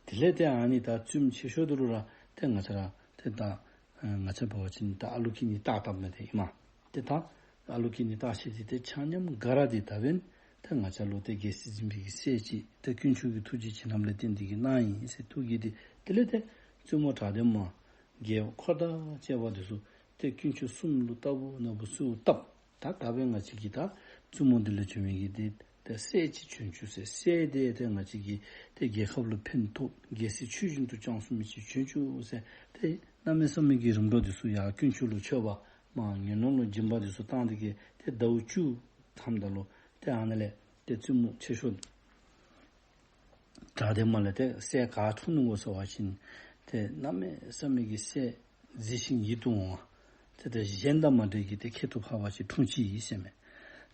དེ་ལས་ཏེ་ཨ་ནི་ད་བཙུནམོ་ཆེ་ཤོས་འདི་ལུ་ར་ཏེ་ང་བཅས་ར་ཏེ་ད་ང་བཅས་འབད་བ་ཅིན་ད་ཨ་ལུ་ཀི་ནི་རྟགས་བཏབ་ནི་དེ་ཨིན་མས། ཏེ་ད་ཨ་ལུ་ཀི་ནི་རྟགས་ཤེས་འདི་ཏེ་ཆ་མཉམ་ག་ར་འདི་ད་འབདན་ཏེ་ང་བཅས་ལུ་ཏེ་རྒྱལ་སྲིད་འཛིན་པའི་གི་སྲས་ཅིག་ཏེ་དཀོན་མཆོག་གི་ཐུགས་རྗེ་བྱིན་རླབས་ལས་བརྟེན་ཏེ་གི་གནང་ཡི་ཟེར་ཐུགས་དགྱེས་ཏེ་དེ་ལས་ཏེ་བཙུནམོ་གྲགས་ལྡན་མ་རྒྱལ་པོ་འཁོར་དང་བཅས་པ་འདི་ཚུ་ཏེ་དཀོན་མཆོག་གསུམ་ལུ་ལྟ་བུ་ན་བུ་གསོལཝ་བཏབ། ད་ད་འབདན་ང་བཅས་ཀྱི་ད་བཙུནམོ་འདི་ལས་བྱོན་མི་གི་འདི་ཏེ་སྲས་ཅིག་བྱོན་བཅུག་ཟེར། སྲས་དེ་ཏེ་ང་བཅས་ཀྱི་ཏེ་རྒྱལ་ཁབ་ལུ་ཕན་ཐོགས་རྒྱལ་སྲིད་ཆོས་བཞིན་དུ་སྐྱོང་ཚུགས་མི་ཅིག་བྱོན་བཅུག་ཟེར། ཏེ་གནམ་མེད་ས་མེད་ཀྱི་རིམ་གྲོ་འདི་ཚུ་ཡར་དཀོན་མཆོག་ལུ་མཆོད་པ་མར་ངན་སློང་ལུ་སྦྱིན་པ་འདི་ཚུ་བཏང་སྟེ་གི་ཏེ་ཟླཝ་བཅུ་ཐམ་ད་ལུ་ཏེ་ཨ་ནཱ་ལས་ཏེ་བཙུནམོ་ཆེ་ཤོས་གྲགས་ལྡན་མ་ལས་ཏེ་སྲས་ག་འཁྲུངས་ནུག་གོ་ཟེར་བ་ཅིན་ཏེ་གནམ་མེད་ས་མེད་ཀྱི་སྲས་མཛེས་ཤིང་ཡིད་དུ་འོང་བ། ཏེ་ཏེ་གཞན་དང་མ་འདྲ་གི་ཏེ་ཁྱད་དུ་འཕགས་པ་ཅིག་འཁྲུངས་ཅི་ཨིན་ཟེར་མས།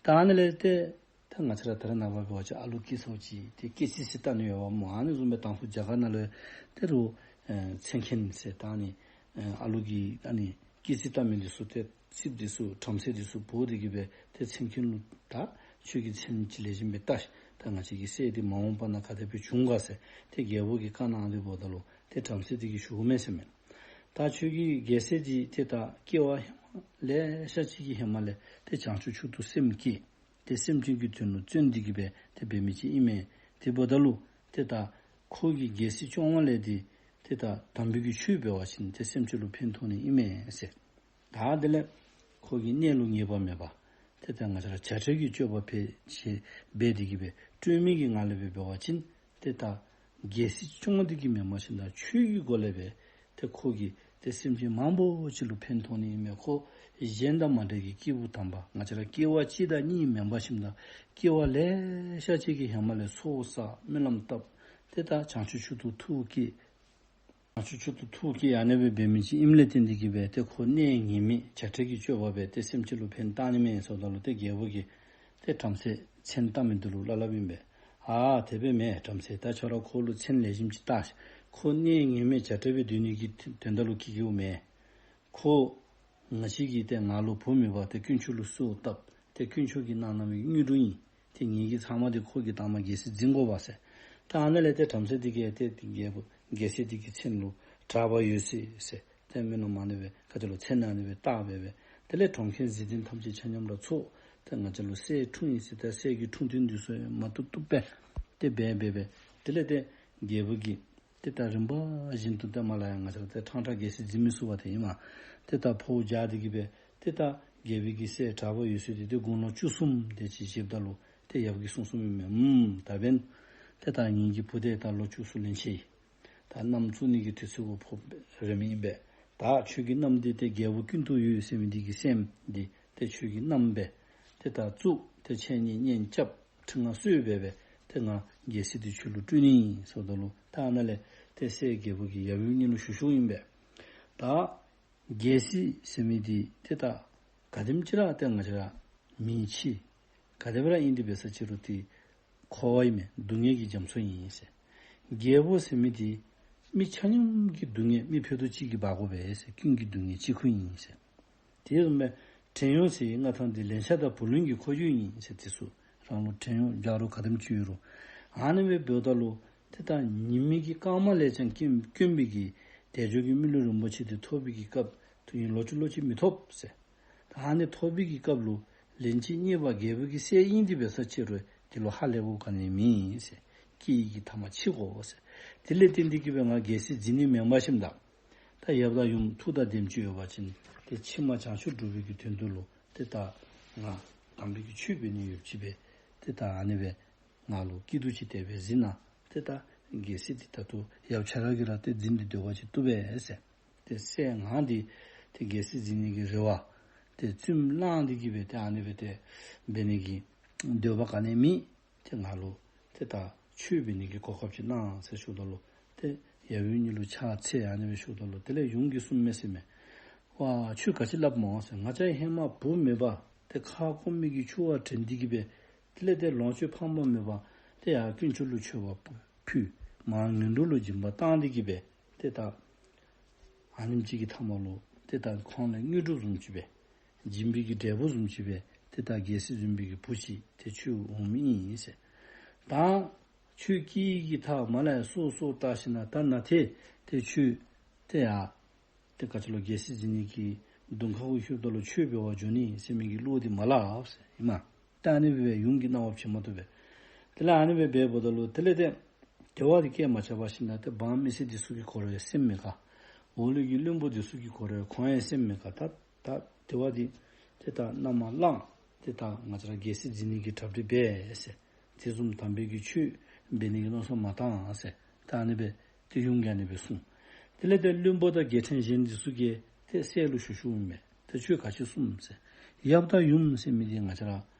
ད་ཨ་ནཱ་ལས་ཏེ་ཏེ་ང་བཅས་ར་ད་རེས་ནངས་པ་འབད་བ་ཅིན་ཨ་ལུ་སྐྱེས་སོ་ཅི་ཏེ་སྐྱེས་རྩིས་ཟེར་བལྟ་ནི་ཡོདཔ་སྨོ། ཨ་ནི་བཟུམ་སྦེ་དང་ཕུ་རྒྱ་གར་ནང་ལུ་ཏེ་རུང་ཨེ་མཚན་མཁན་ཟེར་ད་ཨ་ནི་ཨེ་ཨ་ལུ་གི་ཨ་ནི་སྐྱེས་རྩིས་བལྟ་མི་འདི་ཚུ་ཏེ་རྩིསཔ་འདི་ཚུ་བྲམ་ཟེ་འདི་ཚུ་འབོ་སྟེ་གི་སྦེ་ཏེ་མཚན་མཁན་ལུ་ད་ཁྱོད་ཀྱི་མཚན་ཅིག་ལེགས་ཤོམ་སྦེ་བལྟ་ཤིག། ད་ང་བཅས་ཀྱི་སྲས་འདི་མ་འོངས་པ་ན་ག་དེ་སྦེ་འབྱུང་ག་ཟེར་ཏེ་རྒྱལ་པོ་གིས་བཀའ་གནང་སྟེ་འབདཝ་ད་ལུ་ཏེ་བྲམ་ཟེ་འདི་གིས་ཞུ་གི་མས་ཟེར་མས། ད་ཁྱོད་ཀྱི་རྒྱལ་སྲས་འདི་ཏེ་ད་སྐྱེ་བ་ཧེ་མ་ལེ་ཤ་ཅིག་གི་ཧེ་མ་ལས་ཏེ་བྱང་ཆུབ་མཆོག་ཏུ་སེམས་བསྐྱེད། ཏེ་སེམས་ཅན་གྱི་དོན་ལུ་བརྩོན་ཏེ་གི་སྦེ་ཏེ་འབད་མི་ཅིག་ཨིན་མས། དེ་འབདཝ་ད་ལུ་ཏེ་ད་ཁོ་གིས་རྒྱལ་སྲིད་སྐྱོང་བ་ལས་འདི་ཏེ་ད་དམ་པའི་གི་ཆོས་འབད་བ་ཅིན་ཏེ་སེམས་ཅན་ལུ་ཕན་ཐོགས་ནི་ཨིན་མས་ཟེར། ད་དེ་ལས་ཁོ་གི་གནས་ལུགས་ངེས་པ་མེད་པ། ཏེ་ད་ང་བཅས་ར་བྱ་བྲལ་གྱི་སྤྱོད་པ་འབད་ཞེས་འབད་དེ་གི་སྦེ་སྤྲོས་མེད་ཀྱི་ངང་ལས་སྦེ་འབད་བ་ཅིན་ཏེ་ད་ རྒྱལ་སྲིད་སྐྱོང་སྟེ་གི་མེན་པར་ཞིནམ་ད་ཆོས་ཀྱི་སྒོ་ལས་སྦེ་ཏེ་ཁོ་གིས་ཏེ་སེམས་ཅན་མང་པོ་ཅིག་ལུ་ཕན་ཐོགས་ནི་ཨིན་མས། ཁོ་གཞན་དང་མ་འདྲ་གི་སྐྱེས་བུ་དམ་པ། ང་བཅས་ར་སྐྱེ་བ་གཅིག་དང་གཉིས་མེན་པར་ཞིནམ་ད་སྐྱེ་བ་ལེ་ཤ་ཅིག་གི་ཧེ་མ་ལས་ཚོགས་བསགས་སྨོན་ལམ་བཏབ། ཏེ་ད་བྱང་ཆུབ་མཆོག་ཏུ་ཐུགས་བསྐྱེད། བྱང་ཆུབ་མཆོག་ཏུ་ཐུགས་བསྐྱེད་ཨ་ནི་སྦེ་འབད་མི་ཅིག་ཨིནམ་ལས་བརྟེན་ཏེ་གི་སྦེ་ཏེ་ཁོ་གནས་ངེས་མེད་བྱ་བྲལ་གྱི་སྤྱོད་པ་སྦེ་ཏེ་སེམས་ཅན་ལུ་ཕན་བཏགས་ནི་མས་ཟེརཝ་ད་ལུ་ཏེ་རྒྱལ་པོ་གིས་ཏེ་བྲམ་ཟེ་མཚན་བཏགས་མི་འདི་ལུ་སླབ་སླབ་ཨིན་པས། ཨ་དེ་སྦེ་མེན་བྲམ་ཟེ། ད་ཁྱོད་ར་ཁོ་ལུ་མཚན་ལེགས་ཤོམ་ཅིག་བཏགས། ཁོ་གནས་ངེས་མེད་བྱ་བྲལ་སྦེ་སྡོད་ནི་གི་དོན་དག་ལུ་བསྐྱེད་བསྐྱེདཔ་མེན། ཁོ་ང་བཅས་ཀྱིས་ཏེ་ང་ལུ་བུ་མེད་པར་ཏེ་དཀོན་མཆོག་ལུ་གསོལཝ་བཏབ། ཏེ་དཀོན་མཆོག་གིས་གནང་མི་དངོས་གྲུབ་ཨིན། ཏེ་ངེ་གི་ཚབ་མ་འདི་ཁོ་གིས་བཏང་མ་རྒྱལ་སྲིད་འཛིན་དགོ་པས་ཟེར། ད་ཨ་ནཱ་ལས་ཏེ་བྲམ་ཟེ་འདི་གིས་ཏེ་ཏེ་རྒྱལ་པོ་རྒྱལ་སྲས་འདི་གི་མཚན་ལུ་གྲགས་པ་འོད་ཟེར་ཟེར་ཏེ་མི་ནོར་མ་ནི་སྦེ་ག་ཅི་ལོ་མཚན་ཨ་ནི་སྦེ་བཏགས་སྦེ་སྦེ། དེ་ལས་གྲོང་ཁྱེར་འཇིག་རྟེན་ཐམས་ཅད་ཆ་མཉམ་ར་ཚོགས། ཏེ་ང་བཅས་ལུ་སྲས་འཁྲུངས་ཡི་ཟེར་ཏེ་སྲས་ཀྱི་འཁྲུངས་སྟོན་འདི་ཚུ་མ་བཏུབ་བཏུབ་སྦེ་ཏེ་འབད་འབད་སྦེ། དེ་ལས་ཏེ་རྒྱལ་པོ་གིས་ཏེ་ད་རིམ་པ་བཞིན་དུ་ཏེ་མ་ལ་ཡ་ང་བཅས་ར་ཏེ་ཕྲང་ཕྲང་རྒྱལ་སྲིད་འཛིན་མི་ཚུགས་པ་ཏེ་ཨིན་མས། ཏེ་ད་འཕོ་བ་རྒྱག་སྟེ་གི་སྦེ་ཏེ་ད་རྒྱལ་པོ་གི་སྲས་གྲགས་པ་འོད་ཟེར་འདི་ཏེ་དགུང་ལོ་བཅུ་གསུམ་དེ་ཅིག་བཞེསཔ་ད་ལུ་ཏེ་ཡབ་ཀྱིས་གསུངས་གསུངསམ་ཨིན་མས། ཨུམ་ད་འབདན་ཏེ་ད་ངེ་གི་བུ་དེ་ད་ལོ་བཅུ་གསུམ་ལན་ཆད་ཡི། ད་མནའམ་བཙུགས་ནི་གི་དུས་ཚོད་གུ་ཕོག་རནམ་ཨིན་པས། ད་ཁྱོད་ཀྱི་མནའམ་འདི་ཏེ་རྒྱལ་པོ་ཀུན་ཏུ་འོད་ཟེར་མི་འདི་གི་སྲསམོ་འདི་ཏེ་ཁྱོད་ཀྱི་མནའམ་སྦེ་ཏེ་ད་བཙུགས། ཏེ་འཆད་ཉན་སྙན་རྐྱབ། ཁྲི་མངའ་གསོལ་སྦེ་སྦེ་ཏེ་ང་རྒྱལ་སྲིད་འདི་ཁྱོད་ལུ་སྤྲོད་ནི་ཨིན་ཟེརཝ་ད་ལུ་ད་ཨ་ནཱ་ལས་ཏེ་སྲས་རྒྱལ་པོ་གིས་ཡབ་ཡུམ་གཉིས་ལུ་ཞུ་ཞུཝ་ཨིན་པས། ད་རྒྱལ་སྲིད་ཟེར་མི་འདི་ཏེ་ད་ག་དེམ་ཅིག་ར་ཏེ་ང་བཅས་ར་མི་འཆི་ག་དེ་སྦེ་ར་ཨིན་ཏེ་འབད་ས་ཅིག་རུང་ཏེ་འཁོར་བ་ཨིན་མས། སྡུག་བསྔལ་གྱི་རྒྱ་མཚོ་ཨིན་ཟེར། རྒྱལ་པོ་ཟེར་མི་འདི་མི་ཆ་མཉམ་གྱི་སྡུག་བསྔལ་མི་ཕུད་རྡོག་གཅིག་གིས་འབག་དགོ་པས་ཟེར། ཀུན་གྱི་སྡུག་བསྔལ་གཅིག་ཁུ་ཨིན་ཟེར། དེ་བཟུམ་སྦེ་བྲན་གཡོག་ཟེར་མནའ་ཐང་འདི་ལན་ཆགས་དང་བུ་ལོན་གྱི་འཁོར་རྒྱུག་ཨིན་ཟེར། དེ་ཚུ་རང་ལུ་བྲན་གཡོག་རྒྱག་རུང་ག་དེམ་ཅིག་ཡོད་རུང་། ཨ་ནི་སྦེ་འབདཝ་ད་ལུ་ཏེ་ད་ཉི་མའི་གི་སྐར་མ་ལས་ཀྱང་དཀོན་དཀོན་པའི་གི་དལ་འབྱོར་གྱི་མི་ལུས་རིན་པོ་ཆེ་འདི་ཐོབ་པའི་གི་སྐབས་དུ་ཨིན། ལོག་ཅི་ལོག་ཅི་མི་ཐོབ་ཟེར། ད་ཨ་ནི་ཐོབ་པའི་གི་སྐབས་ལུ་ལན་གཅིག་རྙེད་པ་རྒྱལ་པོ་གི་སྲས་ཨིན་ཏེ་འབད་ས་ཅིག་རུང་དེ་ལུ་ཧ་ལས་དགོཔ་ག་ནི་མེད་ཟེར། སྐྱེ་བའི་གི་ཐ་མ་འཆི་དགོ་ཟེར། དེ་ལས་བརྟེན་ཏེ་གི་སྦེ་ང་རྒྱལ་སྲིད་འཛིན་ནི་མེན་པར་ཞིནམ་ད་ད་ཡབ་དང་ཡུམ་ཐུགས་དང་ལྡནམ་ཅིག་ཡོད་པ་ཅིན་ཏེ་ཕྱི་མ་བྱང་ཆུབ་སྒྲུབ་པའི་གི་དོན་དུ་ལུ་ཏེ་ད་ང་དམ་པའི་གི་ཆོས་འབད་ནི་ཡོདཔ་ཅིག་སྦེ་ཏེ་ད་ཨ་ནི་སྦེ་ང་ལུ་སྐྱིད་སྡུག་ཅིག་དེ་སྦེ་གཟིགས་གནང་། ཏེ་ད་རྒྱལ་སྲིད་འདི་ད་ལྟོ་ཡབ་ཁྱོད་ར་གིས་ར་ཏེ་འཛིན་ཏེ་སྡོད་པ་ཅིན་བཏུབ་པས་ཟེར། ཏེ་སྲས་ང་འདི་ཏེ་རྒྱལ་སྲིད་འཛིན་ནི་གི་རེ་བ་ཏེ་བཙུནམོ་བླངས་ཏེ་གི་སྦེ་ཏེ་ཨ་ནི་སྦེ་ཏེ་འབད་ནི་གི་འདོད་པ་ག་ནི་མེད། ཏེ་ང་ལུ་ཏེ་ད་ཆོས་འབད་ནི་གི་གོ་སྐབས་ཅིག་གནང་ཟེར་ཞུཝ་ད་ལུ་ཏེ་ཡབ་ཡུམ་གཉིས་ལུ་ཕྱག་འཚལ་ཨ་ནི་སྦེ་ཞུཝ་ད་ལུ་དེ་ལས་ཡུམ་གྱིས་གསུངམ་མས་ཟེར་མས། ཝ་ཁྱོད་ག་ཅི་སླབ་སྨོ་ཟེར། ང་བཅས་ཧེ་མ་བུ་མེད་པར་ཏེ་ཁ་སྐོམ་མི་གི་ཆུ་བ་དྲན་ཏེ་གི་སྦེ་དེ་ལས་ཏེ་ལོངས་སྤྱོད་ཕངས་པ་མེད་པར་ཏེ་ཡར་དཀོན་མཆོག་ལུ་མཆོད་པ་ཕུལ། མར་ངན་འགྲོ་ལུ་སྦྱིན་པ་བཏང་སྟེ་གི་སྦེ་ཏེ་ད་ཨ་ནེམ་ཅིག་གི་ཐ་མ་ལུ་ཏེ་ད་ཁོང་ལས་དངོས་གྲུབ་བཟུམ་ཅིག་སྦེ་སྦྱིན་པའི་གི་འབྲས་བུ་བཟུམ་ཅིག་སྦེ་ཏེ་ད་རྒྱལ་སྲིད་འཛིན་པའི་གི་བུ་ཅིག་ཏེ་ཁྱོད་འོང་མི་ཨིན་ཟེར། ད་ཁྱོད་སྐྱེ་བའི་གི་ཐ་མ་ལ་ཡ་སོ་སོ་བལྟ་ཞིནམ་ད་ད་ན་ཏེ་ཏེ་ཁྱོད་ཏེ་ཡ་ཏེ་ག་ཅི་ལོ་རྒྱལ་སྲིད་འཛིན་ནི་གི་གདོང་ཁ་གུ་ལྷོདཔ་ད་ལུ་ཆོས་འབད་བར་འགྱོ་ནི་ཟེར་མི་གི་བློ་འདི་མ་སླབ་ཟེར་ཨིན་མས། ད་ཨ་ནི་སྦེ་ཡུམ་གྱིས་གནང་བ་བྱིན་མ་བཏུབ་པས། དེ་ལས་ཨ་ནི་སྦེ་འབདཝ་ད་ལུ་དེ་ལས་ཏེ་དེ་བ་འདི་སྐད་མ་རྐྱབ་པར་ཞིནམ་ད་ཏེ་འབངས་མི་སེར་འདི་ཚུ་གིས་ཁོ་ར་ཡང་སེམས་མི་དགའ། འོག་ལུ་གི་བློན་པོ་འདི་ཚུ་གིས་ཁོ་ར་ཡང་ཁོང་ཡང་སེམས་མི་དགའ། ད་ད་དེ་བ་འདི་ཏེ་ད་མནའ་མ་བླངས། ཏེ་ད་ང་བཅས་ར་རྒྱལ་སྲིད་འཛིན་ནི་གི་གྲ་སྒྲིག་འབད་ཟེར། དེ་བཟུམ་དམ་པའི་གི་ཆོས་འབད་ནི་གི་མནོ་བསམ་མ་བཏང་ཟེར། ད་ཨ་ནི་སྦེ་ཏེ་ཡུམ་གྱིས་ཨ་ནི་སྦེ་གསུངས། དེ་ལས་ཏེ་བློན་པོ་དང་རྒྱལ་ཕྲན་གཞན་འདི་ཚུ་གིས་ཏེ་སྲས་ལུ་ཞུ་ཞུཝ་ཨིན་མས། ཏེ་ཁྱོད་ག་ཅི་གསུངམ་ཟེར། ཡབ་དང་ཡུམ་ཟེར་མི་འདི་ང་བཅས་ར་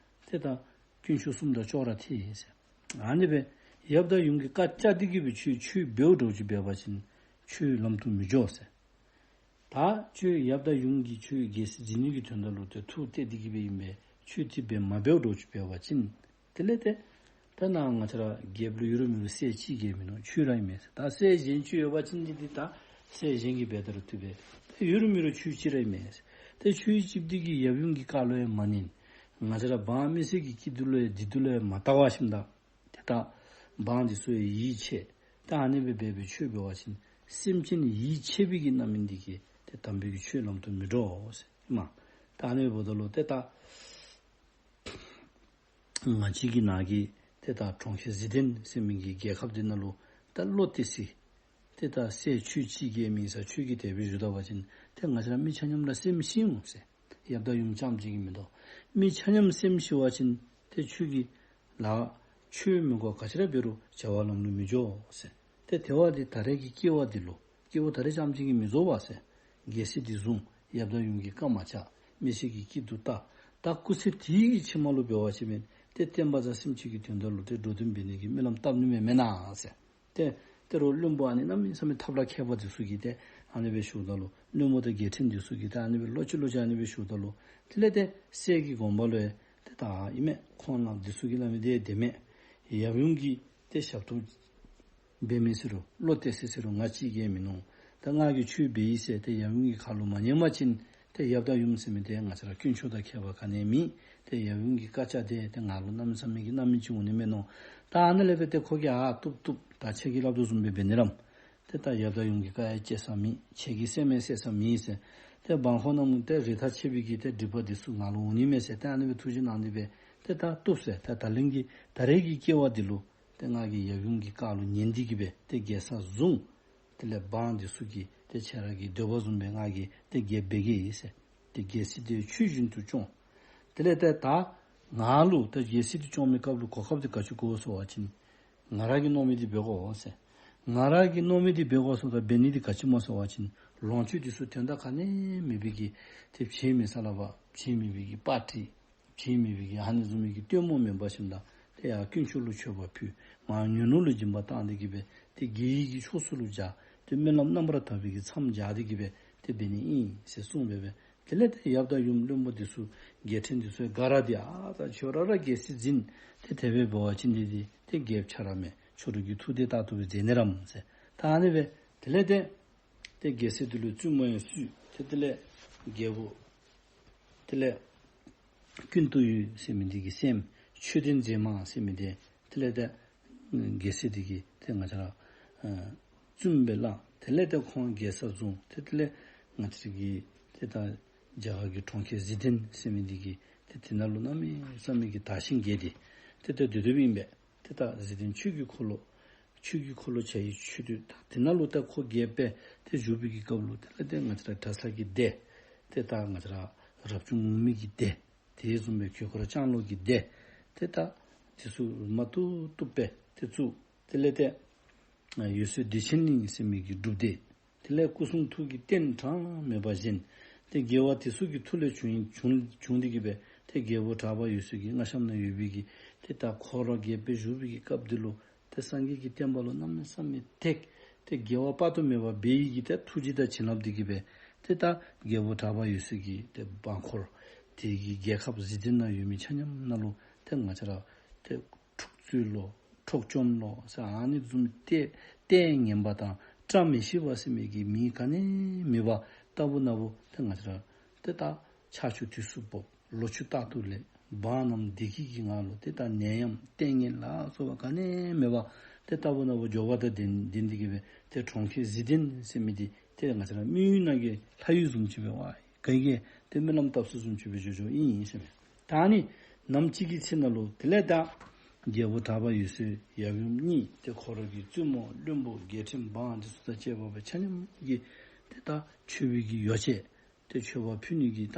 ཏེ་ད་དཀོན་མཆོག་གསུམ་དང་ཅོག་ར་འཐད་ཟེར། ཨ་ནི་སྦེ་ཡབ་དང་ཡུམ་གྱིས་བཀའ་བཅག་སྟེ་གི་སྦེ་ཁྱོད་ཆོས་འབདཝ་འདྲཝ་ཅིག་འབད་བ་ཅིན་ཁྱོད་ལམ་དུ་མི་འགྱོ་ཟེར། ད་ཁྱོད་ཡབ་དང་ཡུམ་གྱིས་ཁྱོད་རྒྱལ་སྲིད་འཛིན་ནི་གི་དོན་དག་ལུ་ཏེ་ཐུགས་གཏད་དེ་གི་སྦེ་ཨིན་པས། ཁྱོད་དེ་སྦེ་མ་འབདཝ་འདྲཝ་ཅིག་འབད་བ་ཅིན་དེ་ལས་ཏེ་ད་ནཱ་ང་བཅས་ར་རྒྱལཔོ་ལུ་ཡོད་རུང་མེད་རུང་སྲས་གཅིག་གིས་མིན་ནུག། ཁྱོད་ར་ཨིན་མས་ཟེར། ད་སྲས་གཞན་ཅིག་ཡོད་པ་ཅིན་འདི་འདི་ད་སྲས་གཞན་གྱིས་འབད་ད་རུང་བཏུབ་པས། ད་ཡོད་རུང་མེད་རུང་ཁྱོད་གཅིག་ར་ཨིན་མས་ཟེར། ད་ཁྱོད་གཅིག་འདི་གིས་ཡབ་ཡུམ་གྱི་བཀའ་ལུ་ཡང་མ་ཉན། ང་བཅས་ར་འབངས་མི་སེར་གྱི་སྐྱིད་སྡུག་ལུ་ཡང་བདེ་སྡུག་ལུ་ཡང་མ་བལྟ་བར་ཞིནམ་ད་ཏེ་ད་འབངས་འདི་ཚུ་ཡང་ཡིད་ཆད། ད་ཨ་ནི་སྦེ་འབད་སྦེ་ཆོས་འབད་བ་ཅིན་སེམས་ཅན་ཡིད་ཆད་པའི་གི་རྣམ་སྨིན་འདི་གིས་ཏེ་དམ་པའི་གི་ཆོས་ལམ་དུ་མི་འགྲོ་ཟེར་ཨིན་མས། ད་ཨ་ནི་འབདཝ་ད་ལུ་ཏེ་ད་ང་བཅས་ཀྱི་ནང་གི་ཏེ་ད་གྲོང་ཁྱེར་གཟི་ལྡན་ཟེར་མི་གི་རྒྱལ་ཁབ་འདི་ནང་ལུ་ད་བློ་གཏད་སའི་ཏེ་ད་སྲས་ཁྱོད་གཅིག་གིས་མེད་ས། ཁྱོད་ཀྱིས་དེ་སྦེ་ཞུ་ད་པ་ཅིན་ཏེ་ང་བཅས་ར་མི་ཆ་མཉམ་ར་སེམས་ཤི་འོང་ཟེར། ཡབ་དང་ཡུམ་རྐྱངམ་གཅིག་གིས་མིན་འདུག། མི་ཆ་མཉམ་སེམས་ཤི་བ་ཅིན་ཏེ་ཁྱོད་ཀྱིས་ལཱ་ཆོས་མི་གོ་ག་ཅི་ར་འབད་རུང་བྱ་བ་ལམ་ལུ་མི་འགྱོ་ཟེར། ཏེ་དེ་བ་འདི་ད་རེས་ཀྱི་སྐྱེ་བ་འདི་ལུ་སྐྱེ་བ་ད་རེས་རྐྱངམ་གཅིག་གིས་མི་རྫོགས་པས་ཟེར། རྒྱལ་སྲིད་འདི་བཟུང་། ཡབ་དང་ཡུམ་གྱི་བཀའ་མ་བཅག། མི་ཤེས་ཀྱི་སྐྱིད་སྡུག་ལྟ། ད་སྐུ་ཚེ་དེ་གི་ཕྱི་མ་ལུ་འབད་བ་ཅིན་ཏེ་བསྟན་པ་དང་སེམས་ཅན་གྱི་དོན་དག་ལུ་ཏེ་འགྲོ་དོན་འབད་ནི་གི་སྨོན་ལམ་བཏབ་ནི་མས་མེན་ན་ཟེར། ཏེ་ཏེ་རོགས་བློན་པོ་ཨ་ནི་གནམ་མེད་ས་མེད་ཐབས་ལ་མཁས་པ་འདི་ཚུ་གིས་ཏེ་ཨ་ནི་སྦེ་ཞུཝ་ད་ལུ་བློན་པོ་དང་རྒྱལ་ཕྲན་འདི་ཚུ་གིས་ཏེ་ཨ་ནི་སྦེ་ལོག་ཅི་ལོག་ཅི་ཨ་ནི་སྦེ་ཞུཝ་ད་ལུ་དེ་ལས་ཏེ་སྲས་ཀྱི་དགོངས་པ་ལུ་ཡང་ཏེ་ད་ཨིན་མས། ཁོང་རྣམས་འདི་ཚུ་གིས་སླབ་མི་འདི་བདེན་མས། ཡབ་ཡུམ་གྱིས་ཏེ་ཞབས་ཏོག་འབད་མི་ཟེར་རུང་བློ་གཏད་ས་ཟེར་རུང་ང་གཅིག་གིས་མིན་ནུག། ད་ང་གིས་ཆོས་འབད་ཡི་ཟེར་ཏེ་ཡབ་ཡུམ་གྱི་ཁ་ལུ་མ་ཉན་པ་ཅིན་ཏེ་ཡབ་དང་ཡུམ་ཟེར་མི་འདི་ང་བཅས་ར་དཀོན་མཆོག་དང་ཁྱད་པར་ག་ནི་ཡང་མེད། ཏེ་ཡབ་ཡུམ་གྱི་བཀའ་རྒྱ་འདི་ཏེ་ང་ལུ་གནམ་མེད་ས་མེད་ཀྱི་རྣམ་སྨིན་ཅིག་འོང་ནི་མས་མནོ། ད་ཨ་ནི་ལས་འབད་ཏེ་ཁོ་གིས་ཨ་བཏུབ་བཏུབ། ད་ཁྱེད་ཀྱིས་སླབ་དོ་བཟུམ་སྦེ་འབད་ནི་རམ། ཏེ་ད་ཡབ་དང་ཡུམ་གྱི་བཀའ་ཡང་བཅད་ས་མེད། ཁྱེད་ཀྱི་སེམས་ཡང་གསལ་ས་མེད་ཟེར། ཏེ་འབངས་འཁོར་རྣམས་ཏེ་རིགས་ཐ་ཆད་པའི་གི་ཏེ་སྒྲིབ་པ་འདི་ཚུ་ང་ལུ་འོང་ནི་མས་ཟེར། ཏེ་ཨ་ནི་སྦེ་ཐུགས་རྗེ་གནང་སྟེ་སྦེ་ཏེ་ད་བཏུབ་ཟེར། ཏེ་ད་ལན་གྱི་ད་རེས་ཀྱི་སྐྱེ་བ་འདི་ལུ་ཏེ་ང་གིས་ཡབ་ཡུམ་གྱི་བཀའ་ལུ་ཉན་ཏེ་གི་སྦེ་ཏེ་རྒྱལ་ས་བཟུང་། དེ་ལས་འབངས་འདི་ཚུ་གིས་ཏེ་ཁྱེད་ར་གི་འདོད་པ་བཟུམ་སྦེ་ང་གིས་ཏེ་རྒྱལ་འབད་གེ་ཟེར། ཏེ་རྒྱལ་སྲིད་དེ་ཆོས་བཞིན་དུ་སྐྱོང་། དེ་ལས་ཏེ་ད་ང་ལུ་ཏེ་རྒྱལ་སྲིད་དེ་སྐྱོང་མི་སྐབས་ལུ་གོ་སྐབས་དེ་ག་ཅི་དགོ་ཟེར་བ་ཅིན་ང་ར་གིས་མནོ་མི་དེ་འབད་དགོ་ཟེར། ང་ར་གིས་མནོ་མི་དེ་འབད་དགོ་ཟེརཝ་ད་འབད་ནི་དེ་ག་ཅི་སྨོ་ཟེར་བ་ཅིན་ལོངས་སྤྱོད་འདི་ཚུ་དོན་དག་ག་ནི་མེད་པའི་གི་ཏེ་བྱེད་མི་ས་ལ་བ་བྱེད་མི་པའི་གི་པར་ཊི་བྱེད་མི་པའི་གི་ཨ་ནི་བཟུམ་མའི་གི་སྟོན་མོ་མེན་པ་ཞིནམ་ད་ཏེ་ཡར་དཀོན་མཆོག་ལུ་མཆོད་པ་ཕུལ། མར་ཉོན་མོངས་ལུ་སྦྱིན་པ་བཏང་སྟེ་གི་སྦེ་ཏེ་དགེ་བའི་གི་ཕྱོགས་སུ་ལུ་བྱ། ཏེ་སྨོན་ལམ་རྣམ་པར་དག་པའི་གི་མཚམས་སྦྱར་ཏེ་གི་སྦེ་ཏེ་འབད་ནི་ཨིན་ཟེར་གསུངས་སྦེ་སྦེ། དེ་ལས་ཏེ་ཡབ་དང་ཡུམ་བློན་པོ་འདི་ཚུ་རྒྱལ་ཕྲན་འདི་ཚུ་ག་ར་འདི་ཨ་ད་ཁྱོད་ར་ར་རྒྱལ་སྲིད་འཛིན། ཏེ་དེ་སྦེ་འབད་བ་ཅིན་འདི་འདི་ཏེ་རྒྱལཔོ་ཁྱོད་ར་མས། ཁྱོད་ར་གི་ཐུགས་དེ་ལྟར་དུ་སྦེ་མཛད་ནི་རམ་ཟེར། ད་ཨ་ནི་སྦེ་དེ་ལས་ཏེ་ཏེ་རྒྱལ་སྲིད་འདི་ལུ་བཙུན་མོ་ཡང་བསུས། ཏེ་དེ་ལས་རྒྱལ་པོ་དེ་ལས་ཀུན་ཏུ་ཡུལ་ཟེར་མི་འདི་གི་སྲསམོ་མཆོད་རྟེན་མཛེས་མ་ཟེར་མི་འདི་དེ་ལས་ཏེ་རྒྱལ་སྲིད་འདི་གིས་ཏེ་ང་བཅས་ར་ཨ་བཙུནམོ་སྦེ་བླངས། དེ་ལས་ཏེ་ཁོང་རྒྱལ་ས་བཟུང་། ཏེ་དེ་ལས་ང་བཅས་ར་གི་ཏེ་ད་རྒྱ་གར་གྱི་གྲོང་ཁྱེར་གཟི་ལྡན་ཟེར་མི་འདི་གི་ཏེ་དེ་ནང་ལུ་གནམ་མེད་ས་མེད་ཀྱི་དར་ཞིང་རྒྱས་ཏེ་ཏེ་ད་སྡོད་སྡོདཔ་ཨིན་པས། ཏེ་ད་གཟི་ལྡན་ཆོས་ཀྱི་འཁོར་ལོ་ཆོས་ཀྱི་འཁོར་ལོ་བྱ་ཡི་ཆོས་སྡེ་ད་དེ་ནང་ལུ་ད་ཁོ་རྒྱལཔོ་སྦེ་ཏེ་བཞུགས་པའི་གི་སྐབས་ལུ་དེ་ལས་ཏེ་ང་བཅས་ར་གྲྭ་ཚང་གི་སྡེ་ཏེ་ད་ང་བཅས་ར་རབ་བྱུང་ངུར་སྨྲིག་གི་སྡེ་དེ་བཟུམ་སྦེ་གོས་འཁོར་ལྕང་ལོ་གི་སྡེ་ཏེ་ད་འདི་ཚུ་མ་བཏུབ་བཏུབ་སྦེ་ཏེ་བཙུགས། དེ་ལས་ཏེ་ཨ་འོད་ཟེར་བདེ་ཆེན་གླིང་ཟེར་མི་གི་སྒྲུབ་སྡེ། དེ་ལས་སྐུ་གསུང་ཐུགས་ཀྱི་རྟེན་གྲངས་མེད་པ་བཞེངས། ཏེ་རྒྱལ་བ་དེ་ཚུ་གི་ཐུགས་ལས་བྱུང་བྱུང་བྱུང་སྟེ་གི་སྦེ་ཏེ་རྒྱལ་པོ་གྲགས་པ་འོད་ཟེར་གྱི་མངའ་ཤམ་ནང་ཡོད་པའི་གི་ཏེ་ད་ཁོ་ར་རྒྱལཔོ་སྦེ་བཞུགས་པའི་གི་སྐབས་འདི་ལུ་ཏེ་སངས་རྒྱས་ཀྱི་བསྟན་པ་ལུ་གནམ་མེད་ས་མེད་ཐེག་ཏེ་དགེ་བ་དཔག་ཏུ་མེད་པ་འབད་ཡི་གི་ཏེ་ཐུགས་རྗེ་དང་བྱིན་རླབས་འདི་གིས་སྦེ་ཏེ་ད་རྒྱལ་པོ་གྲགས་པ་འོད་ཟེར་གྱི་ཏེ་འབངས་འཁོར་དེ་གི་རྒྱལ་ཁབ་གཟི་ལྡན་ནང་ཡོད་མི་ཆ་མཉམ་ནང་ལུ་ཏེ་ང་བཅས་ར་ཏེ་འཁྲུག་རྩོད་ལོ་འཕྲོག་བཅོམ་ལོ་ཟེར་ཨ་ནི་བཟུམ་ཏེ་ལྟས་ངན་པ་དང་བཀྲ་མི་ཤིས་པ་ཟེར་མི་གི་མི་ག་ནི་མེད་པ་ལྟ་བུ་ན་བུ་ཏེ་ང་བཅས་ར་ཏེ་ད་ཆར་ཆུ་དུས་སུ་འབབ། ལོ་ཕྱུགས་རྟག་ཏུ་ལེགས། འབངས་རྣམས་བདེ་སྐྱིད་ཀྱི་ངང་ལུ་ཏེ་ད་ནད་ཡམས་ལྟས་ངན་ལ་སོགས་པ་ག་ནི་མེད་པ་ཏེ་ལྟ་བུ་ན་བུ་འབྱོར་བ་དང་ལྡན་ལྡན་ཏེ་གི་སྦེ་ཏེ་གྲོང་ཁྱེར་གཟི་ལྡན་ཟེར་མི་འདི་ཏེ་ང་བཅས་ར་མི་ཡུལ་ནང་གི་ལྷ་ཡུལ་བཟུམ་ཅིག་སྦེ་ཝ་ག་གིས་ཏེ་སྨོན་ལམ་བཏབ་ས་བཟུམ་ཅིག་སྦེ་འགྱོ་འགྱོཝ་ཨིན་ཟེར་མས། ད་ཨ་ནི་ནམ་ཅིག་གི་ཚེ་ནང་ལུ་དེ་ལས་ད་རྒྱལ་པོ་གྲགས་པ་འོད་ཟེར་ཡབ་ཡུམ་གཉིས་ཏེ་ཁོ་ར་གི་བཙུན་མོ་བློན་པོ་རྒྱལ་ཕྲན་འབངས་འདི་ཚུ་དང་བཅས་པ་སྦེ་ཆ་མཉམ་གྱིས་ཏེ་ད་མཆོད་པའི་གི་ཡོ་བྱད་ཏེ་མཆོད་པ་ཕུལ་ནི་གི་ད་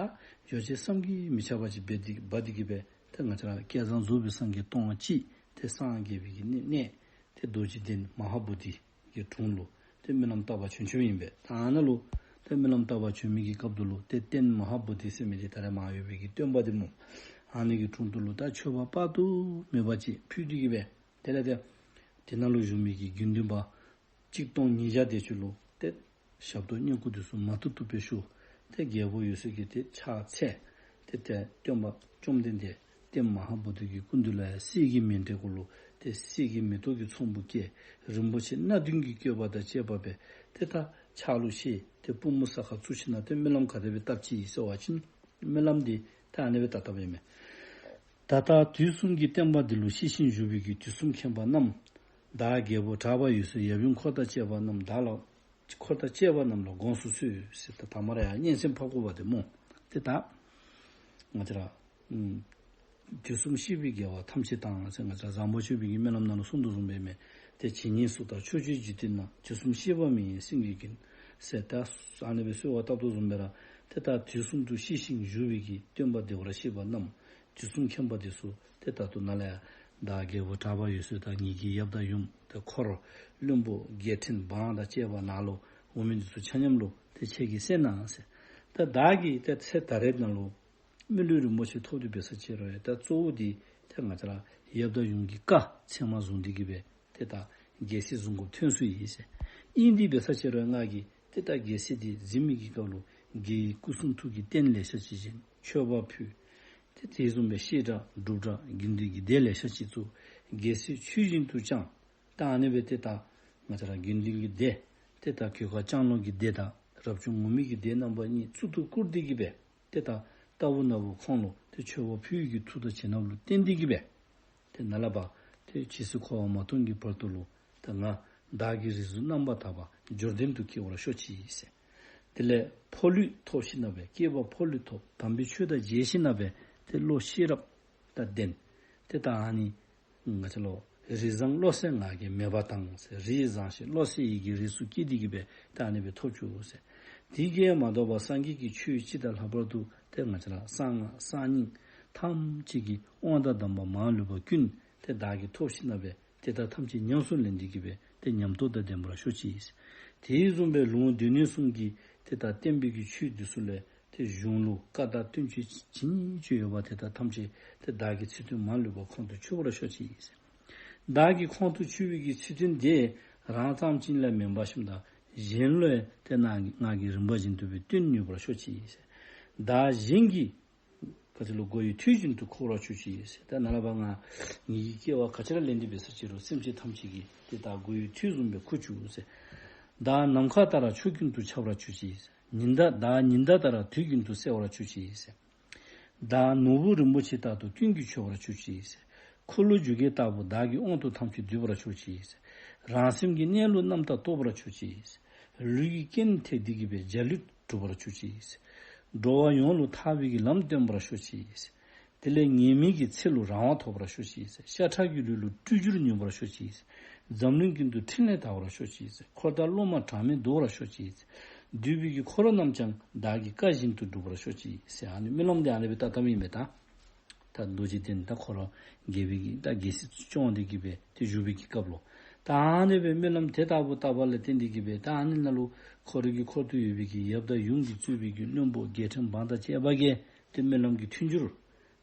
ཡོ་བྱད་བསམ་གྱིས་མི་ཁྱབ་པ་ཅིག་འབད་དེ་འབག་སྟེ་གི་སྦེ་ཏེ་ང་བཅས་ར་བསྐལ་བཟང་རྫོགས་པའི་སངས་རྒྱས་སྟོང་གཅིག་ཏེ་སངས་རྒྱས་པའི་གི་གནས་གནས་ཏེ་རྡོ་རྗེ་གདན་མ་ཧཱ་བོ་དྷི་གི་དྲུང་ལུ་ཏེ་སྨོན་ལམ་བཏབ་པར་བྱོན་བྱོནམ་ཨིན་པས། ད་ཨ་ནཱ་ལུ་ཏེ་སྨོན་ལམ་བཏབ་པར་བྱོན་མི་གི་སྐབས་དེ་ལུ་ཏེ་རྟེན་མ་ཧཱ་བོ་དྷི་ཟེར་མི་འདི་ད་རེས་མར་ཡོད་པའི་གི་སྟོན་པ་འདི་སྨོ། ཨ་ནི་གི་དྲུང་དུ་ལུ་ད་མཆོད་པ་དཔག་ཏུ་མེད་པ་ཅིག་ཕུལ་ཏེ་གི་སྦེ་དེ་ལས་ཏེ་དེ་ནང་ལུ་བཞུགས་མི་གི་དགེ་འདུན་པ་གཅིག་སྟོང་ཉིས་བརྒྱ་དེ་ཅིག་ལུ་ཏེ་ཞབས་ཏོག་བསྙེན་བཀུར་འདི་ཚུ་མ་བཏུབ་བཏུབ་སྦེ་ཞུ། ཏེ་རྒྱལ་པོ་འོད་ཟེར་གྱིས་ཏེ་ཕྱག་འཚལ། ཏེ་ཏེ་སྟོན་པ་བཅོམ་ལྡན་འདས་ཏེ་མ་ཧཱ་བོ་དྷི་གི་སྐུ་མདུན་ལུ་ཡང་གསེར་གྱི་མཎྜལ་གུ་ལུ་ཏེ་གསེར་གྱི་མེ་ཏོག་གི་ཚོམ་བུ་བཀལ། རིན་པོ་ཆེ་སྣ་བདུན་གྱི་བཀོད་པ་དང་བཅས་པ་སྦེ་ཏེ་ད་ཕྱག་ལུ་བཞེས། ཏེ་པུས་མོ་ས་ཁར་བཙུགས་ཞིནམ་ཏེ་སྨོན་ལམ་ག་དེ་སྦེ་བཏབ་ཅི་ཟེར་བ་ཅིན་སྨོན་ལམ་འདི་ད་ཨ་ནི་སྦེ་ད་བཏབ་ཨིན་མས། ད་ལྟ་དུས་གསུམ་གྱི་བསྟན་པ་འདི་ལུ་གཤེ་ཞིང་བཞུགས་པའི་གི་དུས་གསུམ་མཁྱེན་པ་རྣམས། བདག་རྒྱལ་པོ་གྲགས་པ་འོད་ཟེར་ཡབ་ཡུམ་འཁོར་དང་བཅས་པ་རྣམས་བདག་ལ་འཁོར་དང་བཅས་པ་རྣམས་ལ་དགོངས་སུ་གསོལ་ཟེར་ད་ད་མ་ར་ཡང་སྙན་སེང་ཕབ་དགོཔ་འདི་སྨོ། ཏེ་ད་ང་བཅས་ར་ཨམ་དུས་གསུམ་གཤེགས་པའི་རྒྱལ་བ་ཐམས་ཅད་དང་ཟེར་ང་བཅས་ར་བཟང་པོ་སྤྱོད་པའི་གི་སྨོན་ལམ་ནང་ལུ་གསུངས་དོ་བཟུམ་སྦེ་མས། ཏེ་ཇི་སྙེད་སུ་དག་ཕྱོགས་བཅུའི་འཇིག་རྟེན་ན། དུས་གསུམ་གཤེགས་པ་མི་ཡི་སེང་གེ་ཀུན། ཟེར་ད་ཨ་ནི་སྦེ་གསོལ་བ་བཏབ་དོ་བཟུམ་སྦེ་ར་ཏེ་ད་དུས་གསུམ་དུ་གཤེ་ཞིང་བཞུགས་པའི་གི་སྟོན་པ་བདེ་བར་གཤེགས་པ་རྣམས་དུས་གསུམ་མཁྱེན་པ་འདི་ཚུ་ཏེ་ད་ལྟོ་ནཱ་ལས་ བདག་རྒྱལ་པོ་གྲགས་པ་འོད་ཟེར་དང་ངེ་གི་ཡབ་དང་ཡུམ་ཏེ་འཁོར་བློན་པོ་རྒྱལ་ཕྲན་འབངས་དང་བཅས་པ་ནཱ་ལུ་འོང་མི་འདི་ཚུ་ཆ་མཉམ་ལུ་ཏེ་ཁྱེད་ཀྱིས་གསན་གནང་ཟེར། ད་བདག་གིས་ཏེ་ཚེ་ད་རེས་ནང་ལུ་མི་ལུས་རིན་པོ་ཆེ་ཐོབ་སྟེ་འབད་ས་ཅིག་རུང་ཡང་ད་གཙོ་བོ་འདི་ཏེ་ང་བཅས་ར་ཡབ་དང་ཡུམ་གྱི་བཀའ་ཚད་མར་བཟུང་སྟེ་གི་སྦེ་ཏེ་ད་རྒྱལ་སྲིད་བཟུང་དགོཔ་ཐོན་སོ་ཡི་ཟེར། ཨིན་ཏེ་འབད་ས་ཅིག་རུང་ང་གིས་ཏེ་ད་རྒྱལ་སྲིད་འདི་འཛིན་མི་གི་སྐབས་ལུ་རྒྱལ་བའི་སྐུ་གསུང་ཐུགས་ཀྱི་རྟེན་ལེ་ཤ་ཅིག་བཞེངས། མཆོད་པ་ཕུལ། ཏེ་དེ་བཟུམ་སྦེ་བཤད་གྲྭ་སྒྲུབ་གྲྭ་དགེ་འདུན་གྱི་སྡེ་ལེ་ཤ་ཅིག་བཙུགས། རྒྱལ་སྲིད་ཆོས་བཞིན་དུ་བསྐྱངས། ད་ཨ་ནི་སྦེ་ཏེ་ད་ང་བཅས་ར་དགེ་འདུན་གྱི་སྡེ་ཏེ་ད་གོས་དཀར་ལྕང་ལོ་གི་སྡེ་དང་རབ་བྱུང་ངུར་སྨྲིག་གི་སྡེ་རྣམ་པ་གཉིས་གཙུག་ཏུ་བཀུར་ཏེ་གི་སྦེ་ཏེ་ད་ལྟ་བུ་ན་བུ་ཁོང་ལུ་ཏེ་མཆོད་པ་ཕུལ་གྱི་མཐུ་དང་བྱིན་རླབས་ལུ་བརྟེན་ཏེ་གི་སྦེ་ཏེ་ནཱ་ལས་ཕར་ཏེ་ཇི་སྲིད་འཁོར་བ་མ་སྟོངས་ཀྱི་བར་དུ་ལུ་ཏེ་ང་བདག་གི་རིགས་གཟུགས་རྣམ་པར་དག་པ་འབྱོར་ལྡན་དུ་སྐྱེ་བར་ཤོག་ཅིག་ཟེར། དེ་ལས་འཕོ་ལུས་ཐོབ་ཞིནམ་ལས་སྐྱེས་པ་འཕོ་ལུས་ཐོབ། དམ་པའི་ཆོས་དང་མཇལ་ཞིནམ་ལས་ཏེ་བློ་ཤེས་རབ་དང་ལྡན། ཏེ་ད་ཨ་ནི་ང་བཅས་ལུ་རིགས་བཟང་བློ་གསལ་ང་རྒྱལ་མེད་པ་དང་ཟེར། རིགས་བཟང་ཞིང་བློ་གསལ་ཡི་གེའི་རིགས་སུ་སྐྱེས་ཏེ་གི་སྦེ་ད་ཨ་ནི་སྦེ་ཐོབ་བཅུག་ཟེར། དེ་གིས་མ་དོ་བར་སངས་རྒྱས་ཀྱི་ཆོས་སྤྱི་དང་ལྷག་པར་དུ་ཏེ་ང་བཅས་ར་གསང་སྔགས་གསར་རྙིང་ཐམས་ཅད་ཀྱི་དབང་དང་གདམས་པ་མ་ལུས་པ་ཀུན་ཏེ་བདག་གིས་ཐོབ་ཞིནམ་ལས་ཏེ་ད་ཐམས་ཅད་ཉམས་སུ་ལེན་ཏེ་གི་སྦེ་ཏེ་ཉམས་རྟོགས་དང་ལྡན་པར་ཤོག་ཅིག། དེ་བཟུམ་སྦེ་ལུང་སྡེ་སྣོད་གསུམ་གྱི་ཏེ་ད་བསྟན་པའི་གི་ཆོས་འདི་ཚུ་ལས་ཏེ་གཞུང་ལུགས་བཀའ་དང་བསྟན་བཅོས་ཇི་སྙེད་ཅིག་ཡོད་པ་དེ་དག་ཐམས་ཅད་ཏེ་བདག་གི་ཚིག་དོན་མ་ལུས་པ་ཁོང་དུ་ཆུད་པར་ཤོག་ཅིག། བདག་གིས་ཁོང་དུ་ཆུད་པའི་གི་ཚིག་དོན་དེ་རང་ཙམ་ཅིག་ལས་མེན་པ་ཞིནམ་ད་གཞན་ལུ་ཡང་ཏེ་ང་གིས་རིམ་པ་བཞིན་དུ་སྦེ་སྟོན་ནུས་པར་ཤོག་ཅིག། བདག་གཞན་གྱི་ག་ཅི་ལོ་མགོ་ཡི་ཐོད་བཞིན་དུ་འཁུར་བར་གྱུར་ཅིག་ཟེར། ད་ནཱ་ལས་ཕར་ང་ངེ་གི་སྐྱེ་བ་ག་ཅི་ར་ལེན་ཏེ་འབད་ས་ཅིག་རུང་སེམས་ཅན་ཐམས་ཅད་ཀྱི་ཏེ་ད་མགོ་ཡི་ཐོད་བཟུམ་སྦེ་འཁུར་བཅུག་ཟེར། བདག་ནམ་མཁའ་ལྟར་ཕྱོགས་ཀུན་ཏུ་ཁྱབ་པར་གྱུར་ཅིག་ཟེར། ཉི་ཟླ་བདག་ཉི་ཟླ་ལྟར་དུས་ཀུན་ཏུ་གསལ་བར་གྱུར་ཅིག་ཟེར། བདག་ནོར་བུ་རིན་པོ་ཆེ་ལྟར་དུ་ཀུན་གྱིས་མཆོད་པར་གྱུར་ཅིག་ཟེར། འཁོར་ལོས་སྒྱུར་མཁན་ལྟ་བུ་བདག་གི་དབང་དུ་ཐམས་ཅད་འདུས་པར་གྱུར་ཅིག་ཟེར། རང་སེམས་ཀྱི་གནས་ལུགས་རྣམ་དག་རྟོགས་པར་གྱུར་ཅིག་ཟེར། ལུས་ཀྱི་རྐྱེན་ཐེག་སྟེ་གི་སྦེ་འཇའ་ལུས་གྲུབ་པར་གྱུར་ཅིག། འགྲོ་བ་ཡོངས་ལུ་ཐར་པའི་གི་ལམ་སྟོན་པར་ཤོག་ཅིག། དེ་ལས་ངེས་མེད་ཀྱི་ཚེ་ལུ་རང་དབང་ཐོབ་པར་ཤོག་ཅིག། ཤ་ཁྲག་གི་ལུས་ལུ་སྤྲུལ་བསྒྱུར་མྱོང་བར་ཤོག་ཅིག། འཛམ་གླིང་ཀུན་ཏུ་ཕྲིན་ལས་དར་བར་ཤོག་ཅིག། འཁོར་དང་སློབ་མ་གྲངས་མེད་འདུ་བར་ཤོག་ཅིག། འདུས་པའི་གི་འཁོར་རྣམས་ཀྱང་བདག་གི་བཀའ་བཞིན་དུ་འགྲུབ་པར་ཤོག་ཅིག་ཟེར་ཨ་ནི་སྨོན་ལམ་འདི་ཨ་ནི་སྦེ་བཏབ་བཏབ་ཨིན་མས་ད། ད་རྡོ་རྗེ་གདན་ད་ཁོ་ར་རྒྱལ་པོའི་གི་ད་རྒྱལ་སྲིད་སྐྱོང་སྟེ་གི་སྦེ་ཏེ་བཞུགས་པའི་གི་སྐབས་ལུ། ད་ཨ་ནི་སྦེ་སྨོན་ལམ་དེ་ལྟ་བུ་བཏབ་པ་ལས་བརྟེན་ཏེ་གི་སྦེ་ད་ཨ་ནི་ནང་ལུ་ཁོ་རའི་གི་འཁོར་དུ་ཡོད་པའི་གི་ཡབ་དང་ཡུམ་གྱིས་གཙོས་པའི་གི་བློན་པོ་རྒྱལ་ཕྲན་འབངས་དང་བཅས་པ་གིས་ཏེ་སྨོན་ལམ་གྱི་མཐུན་འགྱུར།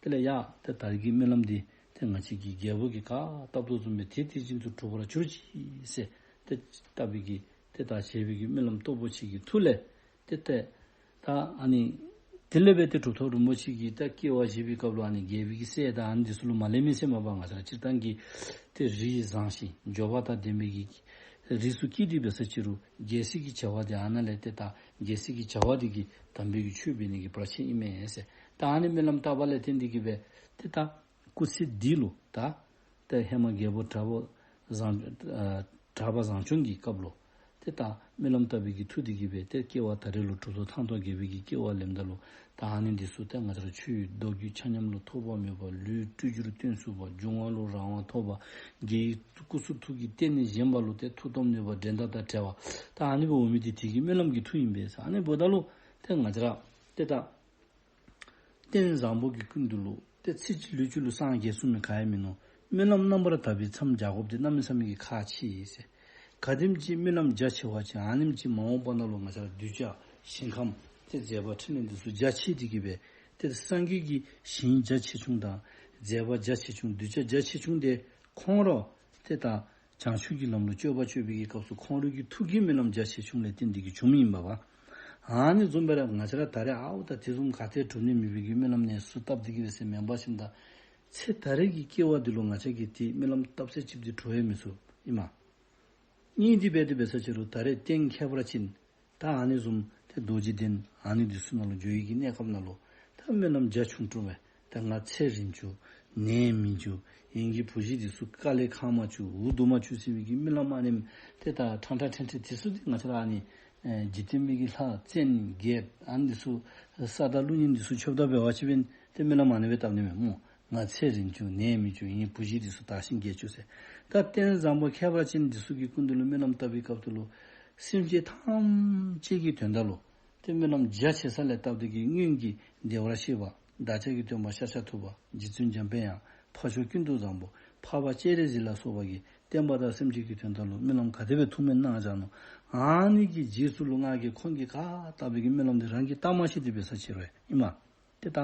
དེ་ལས་ཡ་ཏེ་ད་རེས་ཀྱི་སྨོན་ལམ་འདི་ཏེ་ང་བཅས་ཀྱི་རྒྱལ་པོ་གིས་བཀའ་བཏབ་དོ་བཟུམ་སྦེ་དེ་དེ་བཞིན་དུ་འགྲུབ་པར་གྱུར་ཅིག་ཟེར་ཏེ་བཏབ་པའི་གི་ཏེ་ད་བྱས་པའི་གི་སྨོན་ལམ་སྟོབས་པོ་ཆེ་གི་མཐུ་ལས་ཏེ་ཏེ་ད་ཨ་ནི་དེ་ལས་སྦེ་ཏེ་གྲུབ་ཐོབ་རིན་པོ་ཆེ་གིས་ད་སྐྱེ་བ་བཞེས་པའི་སྐབས་ལུ་ཨ་ནི་རྒྱལ་པོའི་གི་སྲས་དང་ཨ་ནི་འདི་ཚུ་ལུ་མ་ལེན་མི་ཟེར་མ་པ་ང་བཅས་ར་སྤྱིར་བཏང་གི་ཏེ་རིགས་བཟང་ཞིང་འབྱོར་པ་དང་ལྡན་པའི་གི་རིགས་སུ་སྐྱེས་ཏེ་འབད་ས་ཅིག་རུང་རྒྱལ་སྲིད་ཀྱི་བྱ་བ་དེ་ཨ་ནཱ་ལས་ཏེ་ད་རྒྱལ་སྲིད་ཀྱི་བྱ་བ་དེ་གི་དམ་པའི་གི་ཆོས་འབད་ནི་གི་བར་ཆད་ཨིན་མས་ཟེར། ད་ཨ་ནི་སྨོན་ལམ་བཏབ་པ་ལས་བརྟེན་ཏེ་གི་སྦེ་ཏེ་ད་སྐུ་ཚེ་འདི་ལུ་ད་ཏེ་ཧེ་མ་རྒྱལ་པོ་གྲགས་པ་བཟང་ཨ་གྲགས་པ་བཟང་སྐྱོང་གི་སྐབས་ལུ་ཏེ་ད་སྨོན་ལམ་བཏབ་པའི་གི་མཐུ་འདི་གིས་སྦེ་ཏེ་སྐྱེ་བ་ད་རེས་ལུ་གྲུབ་ཐོབ་ཐང་སྟོང་རྒྱལ་པོའི་གི་སྐྱེ་བ་ལེནམ་ད་ལུ་ད་ཨ་ནི་འདི་ཚུ་ཏེ་ང་བཅས་ར་ཆོས་མདོ་རྒྱུད་ཆ་མཉམ་ལུ་ཐོགས་པ་མེད་པ་ལུས་སྤྲུལ་བསྒྱུར་སྟོན་ཚུགས་པ་འབྱུང་བ་ལུ་རང་དབང་ཐོབ་པ་རྒྱལ་བའི་སྐུ་གསུང་ཐུགས་ཀྱི་རྟེན་ནི་བཞེངས་པ་ལུ་ཏེ་མཐུ་སྟོབས་ནུས་པ་འགྲན་ཟླ་དང་བྲལ་བ་ད་ཨ་ནི་སྦེ་འོང་མི་འདི་དེ་གི་སྨོན་ལམ་གྱི་མཐུ་ཨིན་པས་ཟེར། ཨ་ནི་འབདཝ་ད་ལུ་ཏེ་ང་བཅས་ར་ཏེ་ད་རྟེན་བཟང་པོ་གི་ཀུན་འདུས་ལུ་ཏེ་ཚེ་གཅིག་ལུས་གཅིག་ལུ་སངས་རྒྱས་ཚུགས་མི་ག་ཡང་མིན་ནུག། སྨོན་ལམ་རྣམ་པར་དག་པས་མཚམས་སྦྱར་དགོཔ་འདི་གནམ་མེད་ས་མེད་ཀྱི་ཁག་ཆེ་ཟེར། ག་དེམ་ཅིག་སྨོན་ལམ་རྒྱ་ཆེ་བ་ཅིན་ཨ་ནེམ་ཅིག་མ་འོངས་པ་ནང་ལུ་ང་བཅས་ར་གདུལ་བྱ་ཞིང་ཁམས་ཏེ་མཛད་པ་འཕྲིན་ལས་འདི་ཚུ་རྒྱ་ཆེ་སྟེ་གི་སྦེ་ཏེ་སངས་རྒྱས་ཀྱི་ཞིང་རྒྱ་ཆེ་ཆུང་དང་མཛད་པ་རྒྱ་ཆེ་ཆུང་གདུལ་བྱ་རྒྱ་ཆེ་ཆུང་དེ་ཁོང་ར་ཏེ་ད་བྱང་ཆུབ་ཀྱི་ལམ་ལུ་སྤྱོད་པ་སྤྱོད་པའི་གི་སྐབས་སུ་ཁོང་རའི་གི་ཐུགས་ཀྱི་སྨོན་ལམ་རྒྱ་ཆེ་ཆུང་ལས་བརྟེན་ཏེ་གི་བྱུངམ་ཨིན་པས། ཨ་ནི་བཟུམ་སྦེ་ར་ང་བཅས་ར་ད་རེས་ཨའུ་ད་དེ་བཟུམ་ག་ཏེ་གྲུབ་ནི་མེད་པའི་གི་སྨོན་ལམ་ནི་ཚུ་བཏབ་སྟེ་གི་སྦེ་ཟེར་མེན་པ་ཞིནམ་ད་ཚེ་ད་རེས་ཀྱི་སྐྱེ་བ་འདི་ལུ་ང་བཅས་ཀྱིས་ཏེ་སྨོན་ལམ་བཏབ་ཚད་ཅིག་འདི་གྲུབ་ཡང་མི་ཚུགས་ཨིན་མས། ཨིན་ཏེ་འབད་དེ་འབད་ས་ཅིག་རུང་ད་རེས་གཏན་འཁེལ་བ་ཅིན་ད་ཨ་ནི་བཟུམ་ཏེ་རྡོ་རྗེ་གདན་ཨ་ནི་འདི་ཚུ་ནང་ལུ་འགྱོ་ཡི་གི་གནས་སྐབས་ནང་ལུ་ད་སྨོན་ལམ་རྒྱ་ཆུང་ཆུང་སྦེ་ད་ང་ཚེ་རིང་བཅུག། ནད་མི་བཅུག། ངེ་གི་བུ་གཞི་འདི་ཚུ་དཀའ་ལས་ཁག་མ་བཅུག། འུ་སྡུག་མ་བཅུག་ཟེར་བའི་གི་སྨོན་ལམ་ཨ་ནེམ་ཏེ་ད་ཕྲང་ཕྲང་ཕྲན་ཕྲན་དེ་ཚུ་འདི་ང་བཅས་ར་ཨ་ནི་ཨེ་འཇིག་རྟེན་པའི་གི་ལྷ་བཙན་རྒྱལཔོ་ཨ་ནི་འདི་ཚུ་ས་དང་ཀླུ་གཉན་འདི་ཚུ་མཆོདཔ་ད་འབད་བ་ཅིན་འབདན་ཏེ་སྨོན་ལམ་ཨ་ནི་སྦེ་བཏབ་ནི་མས་སྨོ། ང་ཚེ་རིང་བཅུག། ནད་མི་བཅུག། ངེ་བུ་གཞི་འདི་ཚུ་དར་ཞིང་རྒྱས་བཅུག་ཟེར། ད་རྟེན་བཟང་པོ་ཁྱད་པར་ཅན་འདི་ཚུ་གི་སྐུ་མདུན་ལུ་སྨོན་ལམ་བཏབ་པའི་སྐབས་སུ་ལུ་སེམས་ཅན་ཐམས་ཅད་ཀྱི་དོན་དག་ལུ་ཏེ་སྨོན་ལམ་རྒྱ་ཆེ་ས་ལས་བཏབ་སྟེ་གི་སྔོན་གྱི་བདེ་བར་གཤེགས་པ་བདག་ཅག་གི་སྟོན་པ་ཤཱཀྱ་ཐུབ་པ་རྗེ་བཙུན་འཇམ་དཔལ་དབྱངས་འཕགས་མཆོག་ཀུན་ཏུ་བཟང་པོ་ འཕགས་པ་སྤྱན་རས་གཟིགས་ལ་སོགས་པ་གིས་བསྟན་པ་དང་སེམས་ཅན་གྱི་དོན་དག་ལུ་སྨོན་ལམ་ག་དེ་སྦེ་ཐུགས་སྨོན་གནང་བཞག་ནུག། ཨ་ནི་གི་རྗེས་སུ་ལུ་ང་གིས་ཁོང་གིས་ག་བཏབ་པའི་གི་སྨོན་ལམ་འདི་རང་གིས་བཏབ་མ་ཤེས་ཏེ་འབད་ས་ཅིག་རུང་ཨིན་མས། ཏེ་ད་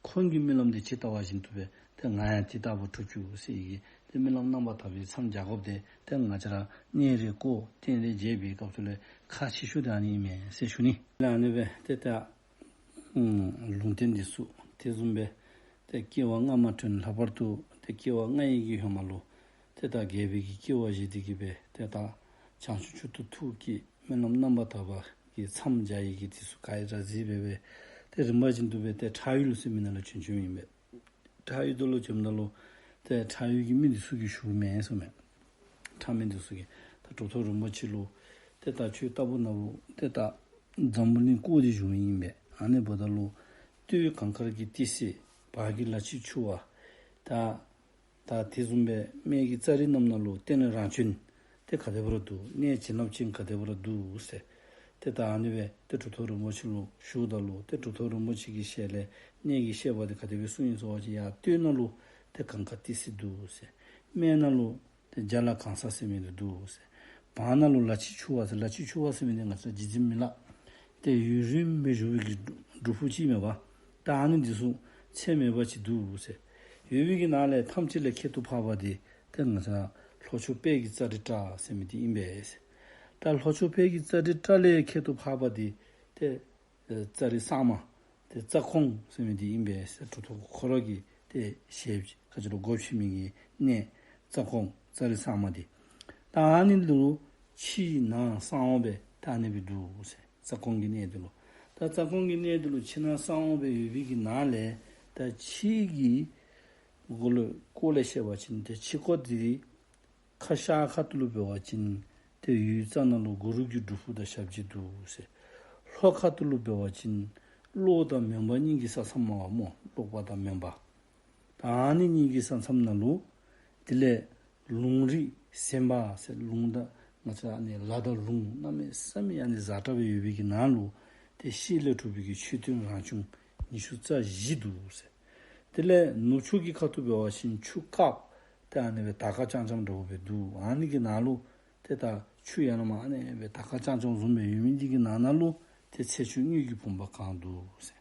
ཁོང་གི་སྨོན་ལམ་འདི་ཇི་ལྟ་བ་བཞིན་དུ་སྦེ་ཏེ་ང་ཡང་དེ་ལྟ་བུ་འགྲུབ་བཅུག་ཟེར་གྱི་ཏེ་སྨོན་ལམ་རྣམ་པར་དག་པའི་མཚམས་སྦྱར་དགོཔ་འདི་ཏེ་ང་བཅས་ར་གནས་རེ་བསྐོར་རྟེན་རེ་མཇལ་བའི་སྐབས་སུ་ལས་ཁག་ཆེ་ཤོས་འདི་ཨ་ནི་ཨིན་མས་ཟེར་ཞུ་ནི། ཨ་ནི་སྦེ་ཏེ་ད་ཨུམ་ལུང་བསྟན་འདི་ཚུ་དེ་བཟུམ་སྦེ་ཏེ་སྐྱེ་བ་སྔ་མ་དྲན་ལྷག་པར་དུ་ཏེ་སྐྱེ་བ་ལྔ་ཡི་གི་ཧེ་མ་ལུ་ཏེ་ད་རྒྱལ་པོའི་གི་སྐྱེ་བ་བཞེས་ཏེ་གི་སྦེ་ཏེ་ད་བྱང་ཆུབ་མཆོག་ཏུ་ཐུགས་བསྐྱེད་སྨོན་ལམ་རྣམ་པར་དག་པ་གི་མཚམས་སྦྱར་ཡི་གི་དེ་ཚུ་ག་ར་གཟིགས་སྦེ་སྦེ་ཏེ་རིམ་པ་བཞིན་དུ་སྦེ་ཏེ་ཁྲག་ཡུལ་ཟེར་མི་ནང་ལུ་བྱོན་བྱོནམ་ཨིན་པས། ཁྲག་ཡུལ་དུ་ལུ་བྱོནམ་ད་ལུ་ཏེ་ཁྲག་ཡུལ་གྱི་མི་འདི་ཚུ་གིས་ཞུཝ་མས་ཟེར་མས། ཁྲག་མི་འདི་ཚུ་གིས་ད་གྲུབ་ཐོབ་རིན་པོ་ཆེ་ལུ་ཏེ་ད་ཁྱོད་ལྟ་བུ་ན་བུ་ཏེ་ད་འཛམ་བུ་གླིང་བསྐོར་ཏེ་བཞུགས་མི་ཨིན་པས། ཨ་ནི་འབདཝ་ད་ལུ་སྟོད་གངས་དཀར་གྱི་ཏི་སེ་བར་གྱི་ལ་ཕྱི་ཆུ་བ་ད་ད་དེ་བཟུམ་སྦེ་སྨད་ཀྱི་ཙ་རི་རྣམས་ནང་ལུ་རྟེན་རང་བྱོན་ཏེ་ག་དེ་སྦེ་ར་འདུག། གནས་བྱིན་རླབས་ཅན་ག་དེ་སྦེ་ར་འདུག་ཟེར། ཏེ་ད་ཨ་ནི་སྦེ་ཏེ་གྲུབ་ཐོབ་རིན་པོ་ཆེ་ལུ་ཞུཝ་ད་ལུ་ཏེ་གྲུབ་ཐོབ་རིན་པོ་ཆེ་གི་ཞལ་ལས་གནས་ཀྱི་བཤད་པ་འདི་ག་དེ་སྦེ་གསུངས་ཡི་ཟེར་བ་ཅིན་ཡར་སྟོད་ནང་ལུ་ཏེ་གངས་དཀར་ཏི་སེ་འདུག་ཟེར། སྨད་ནང་ལུ་ཏེ་རྒྱ་ལ་གང་ས་ཟེར་མི་འདི་འདུག་ཟེར། བར་ན་ལུ་ལ་ཕྱི་ཆུ་བ་ཟེར། ལ་ཕྱི་ཆུ་བ་ཟེར་མི་འདི་ང་བཅས་ར་རྗེ་བཙུན་མི་ལ་ཏེ་ཡུན་རིངམོ་སྦེ་བཞུགས་པའི་གི་སྒྲུབ་ཕུག་ཅིག་མེན་པ། ད་ཨ་ནི་འདི་ཚུ་ཚད་མེད་པ་ཅིག་འདུག་ཟེར། ཡོད་པའི་གི་ནང་ལས་ཐམས་ཅད་ལས་ཁྱད་དུ་འཕགས་པ་འདི་ཏེ་ང་བཅས་ར་ལྷོ་ཕྱོགས་དཔལ་གྱི་ཙ་རི་བཀྲ་ཟེར་མི་འདི་ཨིན་པས་ཟེར། ད་ལྷོ་ཕྱོགས་དཔལ་གྱི་ཙ་རི་བཀྲ་ལས་ཁྱད་དུ་འཕགས་པ་འདི་ཏེ་ཙ་རི་གཙང་མ་ཏེ་རྩ་ཁོང་ཟེར་མི་འདི་ཨིན་པས་ཟེར། གྲུབ་ཐོབ་ཁོ་ར་གིས་ཏེ་ཞལ་ག་ཅི་ལོ་སྒོ་ཕྱེ་མི་གི་གནས་རྩ་ཁོང་ཙ་རི་གཙང་མ་འདི། ད་ཨ་ནི་ལུ་ཕྱི་ནང་གསང་བ་སྦེ་ད་ཨ་ནི་སྦེ་འདུག་ཟེར། རྩ་ཁོང་གི་གནས་འདི་ལུ། ད་རྩ་ཁོང་གི་གནས་འདི་ལུ་ཕྱི་ནང་གསང་བ་སྦེ་ཡོད་པའི་གི་ནང་ལས་ད་ཕྱི་གི་སྒོ་ལུ་སྐོར་ལས་བཤད་པ་ཅིན་ཏེ་ཕྱི་སྐོར་འདི་ཁ་ཤར་ཁ་ཐུག་ལུ་འབད་བ་ཅིན་ཏེ་ཡུལ་རྩ་ནང་ལུ་གུ་རུ་གི་སྒྲུབ་ཕུག་དང་ཞབས་རྗེས་འདུག་ཟེར། ལྷོ་ཁ་ཐུག་ལུ་འབད་བ་ཅིན་གློག་དང་མོན་པ་གཉིས་ཀྱི་ས་མཚམས་མ་པ་སྨོ། གློག་པ་དང་མོན་པ། ད་ཨ་ནི་གཉིས་ཀྱི་ས་མཚམས་ནང་ལུ་དེ་ལས་ལུང་རིགས་གཟན་པ་ཟེར་ལུང་དང་ང་བཅས་ཨ་ནི་ལ་དང་ལུང་གནམ་མེད་ས་མེད་ཨ་ནི་ཛ་དྲག་སྦེ་ཡོད་པའི་གི་ནང་ལུ་ཏེ་ཤེལ་ལས་གྲུབ་པའི་གི་མཆོད་རྟེན་རང་བྱུང་ཉི་ཤུ་རྩ་བཞི་འདུག་ཟེར། དེ་ལས་ནུབ་ཕྱོགས་ཀྱི་ཁ་ཐུག་འབད་བ་ཅིན་ཆུ་དཀརཔོ་ཏེ་ཨ་ནི་སྦེ་དར་དཀར་རྐྱང་རྐྱང་འདྲཝ་སྦེ་འདུག། ཨ་ནི་གི་ནང་ལུ་ཏེ་ད་ཆུ་ཡང་ན་མ་ཨ་ནི་སྦེ་དར་དཀར་རྐྱང་རྐྱང་བཟུམ་སྦེ་ཡོད་མི་འདི་གི་ནང་ན་ལུ་ཏེ་ཚེ་མཆོག་དངུལ་གྱི་བུམ་པ་གང་འདུག་ཟེར།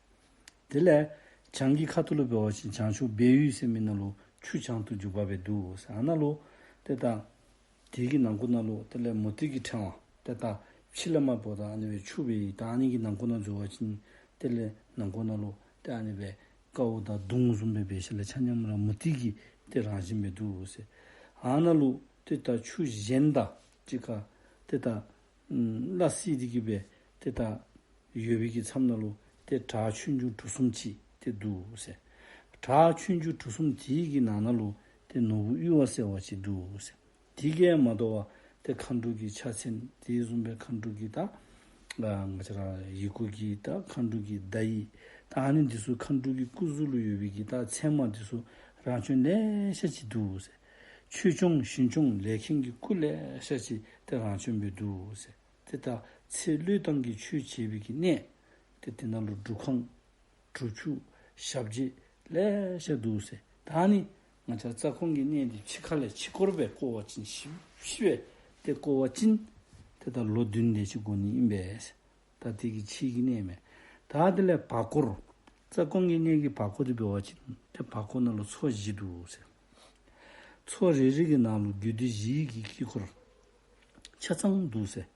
དེ་ལས་བྱང་གི་ཁ་ཐུག་ལུ་འབད་བ་ཅིན་བྱང་ཕྱོགས་སྦས་ཡུལ་ཟེར་མི་ནང་ལུ་ཆུ་བྱང་དུ་འཇུག་པ་སྦེ་འདུག་ཟེར། ཨ་ནཱ་ལུ་ཏེ་ད་དེ་གི་ནང་ཁུག་ནང་ལུ་དེ་ལས་མུ་ཏིག་གི་ཕྲེང་བ་ཏེ་ད་ཕྱི་ལས་མར་འབོ་ད་ཨ་ནི་སྦེ་ཆུ་སྦེ་ད་ཨ་ནི་གི་ནང་ཁུག་ནང་འཛུལ་བ་ཅིན་དེ་ལས་ནང་ཁུག་ནང་ལུ་ཏེ་ཨ་ནི་སྦེ་ཀཝ་དང་མདུང་བཟུམ་སྦེ་འབད་ཞིནམ་ལས་ཆ་མཉམ་ར་མུ་ཏིག་གི་ཏེ་རང་བཞིན་སྦེ་འདུག་ཟེར། ཨ་ནཱ་ལུ་ཏེ་ད་ཆུ་གཞན་དང་གཅིག་ཁར་ཏེ་ད་ཨམ་སླ་བསྲེ་སྟེ་གི་སྦེ་ཏེ་ད་ཡོད་པའི་གི་མཚམས་ནང་ལུ་ཏེ་བྲག་ཆུང་ཆུང་གྲུ་གསུམ་ཅིག་ཏེ་འདུག་ཟེར། བྲག་ཆུང་ཆུང་གྲུ་གསུམ་དེ་གི་ནང་ན་ལུ་ཏེ་ནོར་བུ་གཡུ་བ་ཟེར་བ་ཅིག་འདུག་ཟེར། དེ་གིས་མ་དོ་བར་ཏེ་མཁའ་འགྲོ་གི་ཕྱག་མཚན་དེ་བཟུམ་སྦེ་མཁའ་འགྲོ་གི་ད་ང་བཅས་ར་ཡི་གུ་གི་ད་མཁའ་འགྲོ་གི་བརྡ་ཡིག་ད་ཨ་ནི་འདི་ཚུ་མཁའ་འགྲོ་གི་སྐུ་གཟུགས་ལུ་ཡོད་པའི་གི་ད་མཚན་མ་འདི་ཚུ་རང་བྱོན་ལེ་ཤ་ཅིག་འདུག་ཟེར། ཆོས་སྐྱོང་ཞིང་སྐྱོང་ལས་མཁན་གྱི་སྐུ་ལེ་ཤ་ཅིག་ཏེ་རང་བྱོན་སྦེ་འདུག་ཟེར། ཏེ་ད་ཚེ་བློས་བཏང་གི་ཆོས་བྱེད་པའི་གི་གནས་ཏེ་དེ་ནང་ལུ་སྒྲུབ་ཁང་སྒྲུབ་ཆུ་ཞབས་རྗེས་ལེ་ཤ་འདུག་ཟེར། ད་ནི་ང་བཅས་རྩ་ཁོང་གི་གནས་འདི་ཕྱི་ཁ་ལས་ཕྱི་སྐོར་སྦེ་བསྐོར་བ་ཅིན་ཞིབ་ཞིབ་སྦེ་ཏེ་བསྐོར་བ་ཅིན་ཏེ་ད་ལོ་བདུན་དེ་ཅིག་འགོར་ནི་ཨིན་པས་ཟེར། ད་དེ་གི་ཕྱི་གི་གནས་མས། ད་དེ་ལས་བར་སྐོར་རྩ་ཁོང་གི་གནས་ཀྱི་བར་སྐོར་འདི་འབད་བ་ཅིན་ཏེ་བར་སྐོར་ནང་ལུ་མཚོ་བཞི་འདུག་ཟེར། མཚོ་རེ་རེ་གི་ནང་ལུ་རྒྱུད་སྡེ་བཞིའི་གི་དཀྱིལ་འཁོར་ཆ་ཚང་འདུག་ཟེར།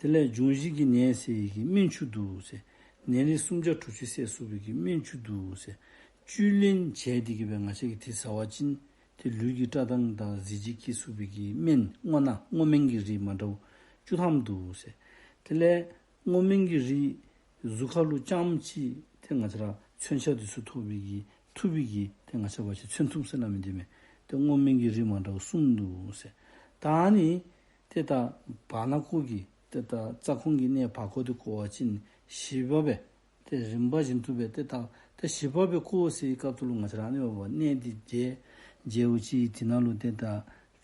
དེ་ལས་འབྱུང་བཞི་གི་ནད་སེལ་ཡི་གི་སྨན་ཆུ་འདུག་ཟེར། ནད་རིགས་སུམ་བརྒྱ་དྲུག་ཅུ་སེལ་ཚུགས་པའི་གི་སྨན་ཆུ་འདུག་ཟེར། བཅུད་ལེན་བྱས་ཏེ་གི་སྦེ་ང་བཅས་ཀྱིས་དེ་ཟ་བ་ཅིན་ཏེ་ལུས་ཀྱི་བཀྲག་མདངས་དང་གཟི་བརྗིད་སྐྱེ་ཚུགས་པའི་གི་སྨན་སྔོ་ནག་སྔོ་སྨན་གྱི་རིགས་མ་འདྲཝ་བཅུ་ཐམ་འདུག་ཟེར། དེ་ལས་སྔོ་སྨན་གྱི་རིགས་གཟུགས་ཁ་ལུ་རྐྱངམ་ཅིག་ཏེ་ང་བཅས་ར་མཚོན་ཆ་འདི་ཚུ་ཐོབ་པའི་གི་ཐུབ་པའི་གི་ཏེ་ང་བཅས་འབད་བ་ཅིན་མཚོན་ཐུབ་ཟེར་སླབ་མི་འདི་མས། ཏེ་སྔོ་སྨན་གྱི་རིགས་མ་འདྲཝ་གསུམ་འདུག་ཟེར། ད་ནི་ཏེ་ད་བར་ན་སྐོར་གྱི་ཏེ་ད་རྩ་ཁོང་གི་གནས་བར་སྐོར་འདི་བསྐོར་བ་ཅིན་ཞིབ་པ་སྦེ་ཏེ་རིམ་པ་བཞིན་དུ་སྦེ་ཏེ་ད་ཏེ་ཞིབ་པ་སྦེ་བསྐོར་ཟེར་བའི་སྐབས་སུ་ལུ་ང་བཅས་ར་ཨ་ནི་འབདཝ་གནས་འདི་མཇལ་མཇལཝ་ཅིག་དེ་ནང་ལུ་ཏེ་ད་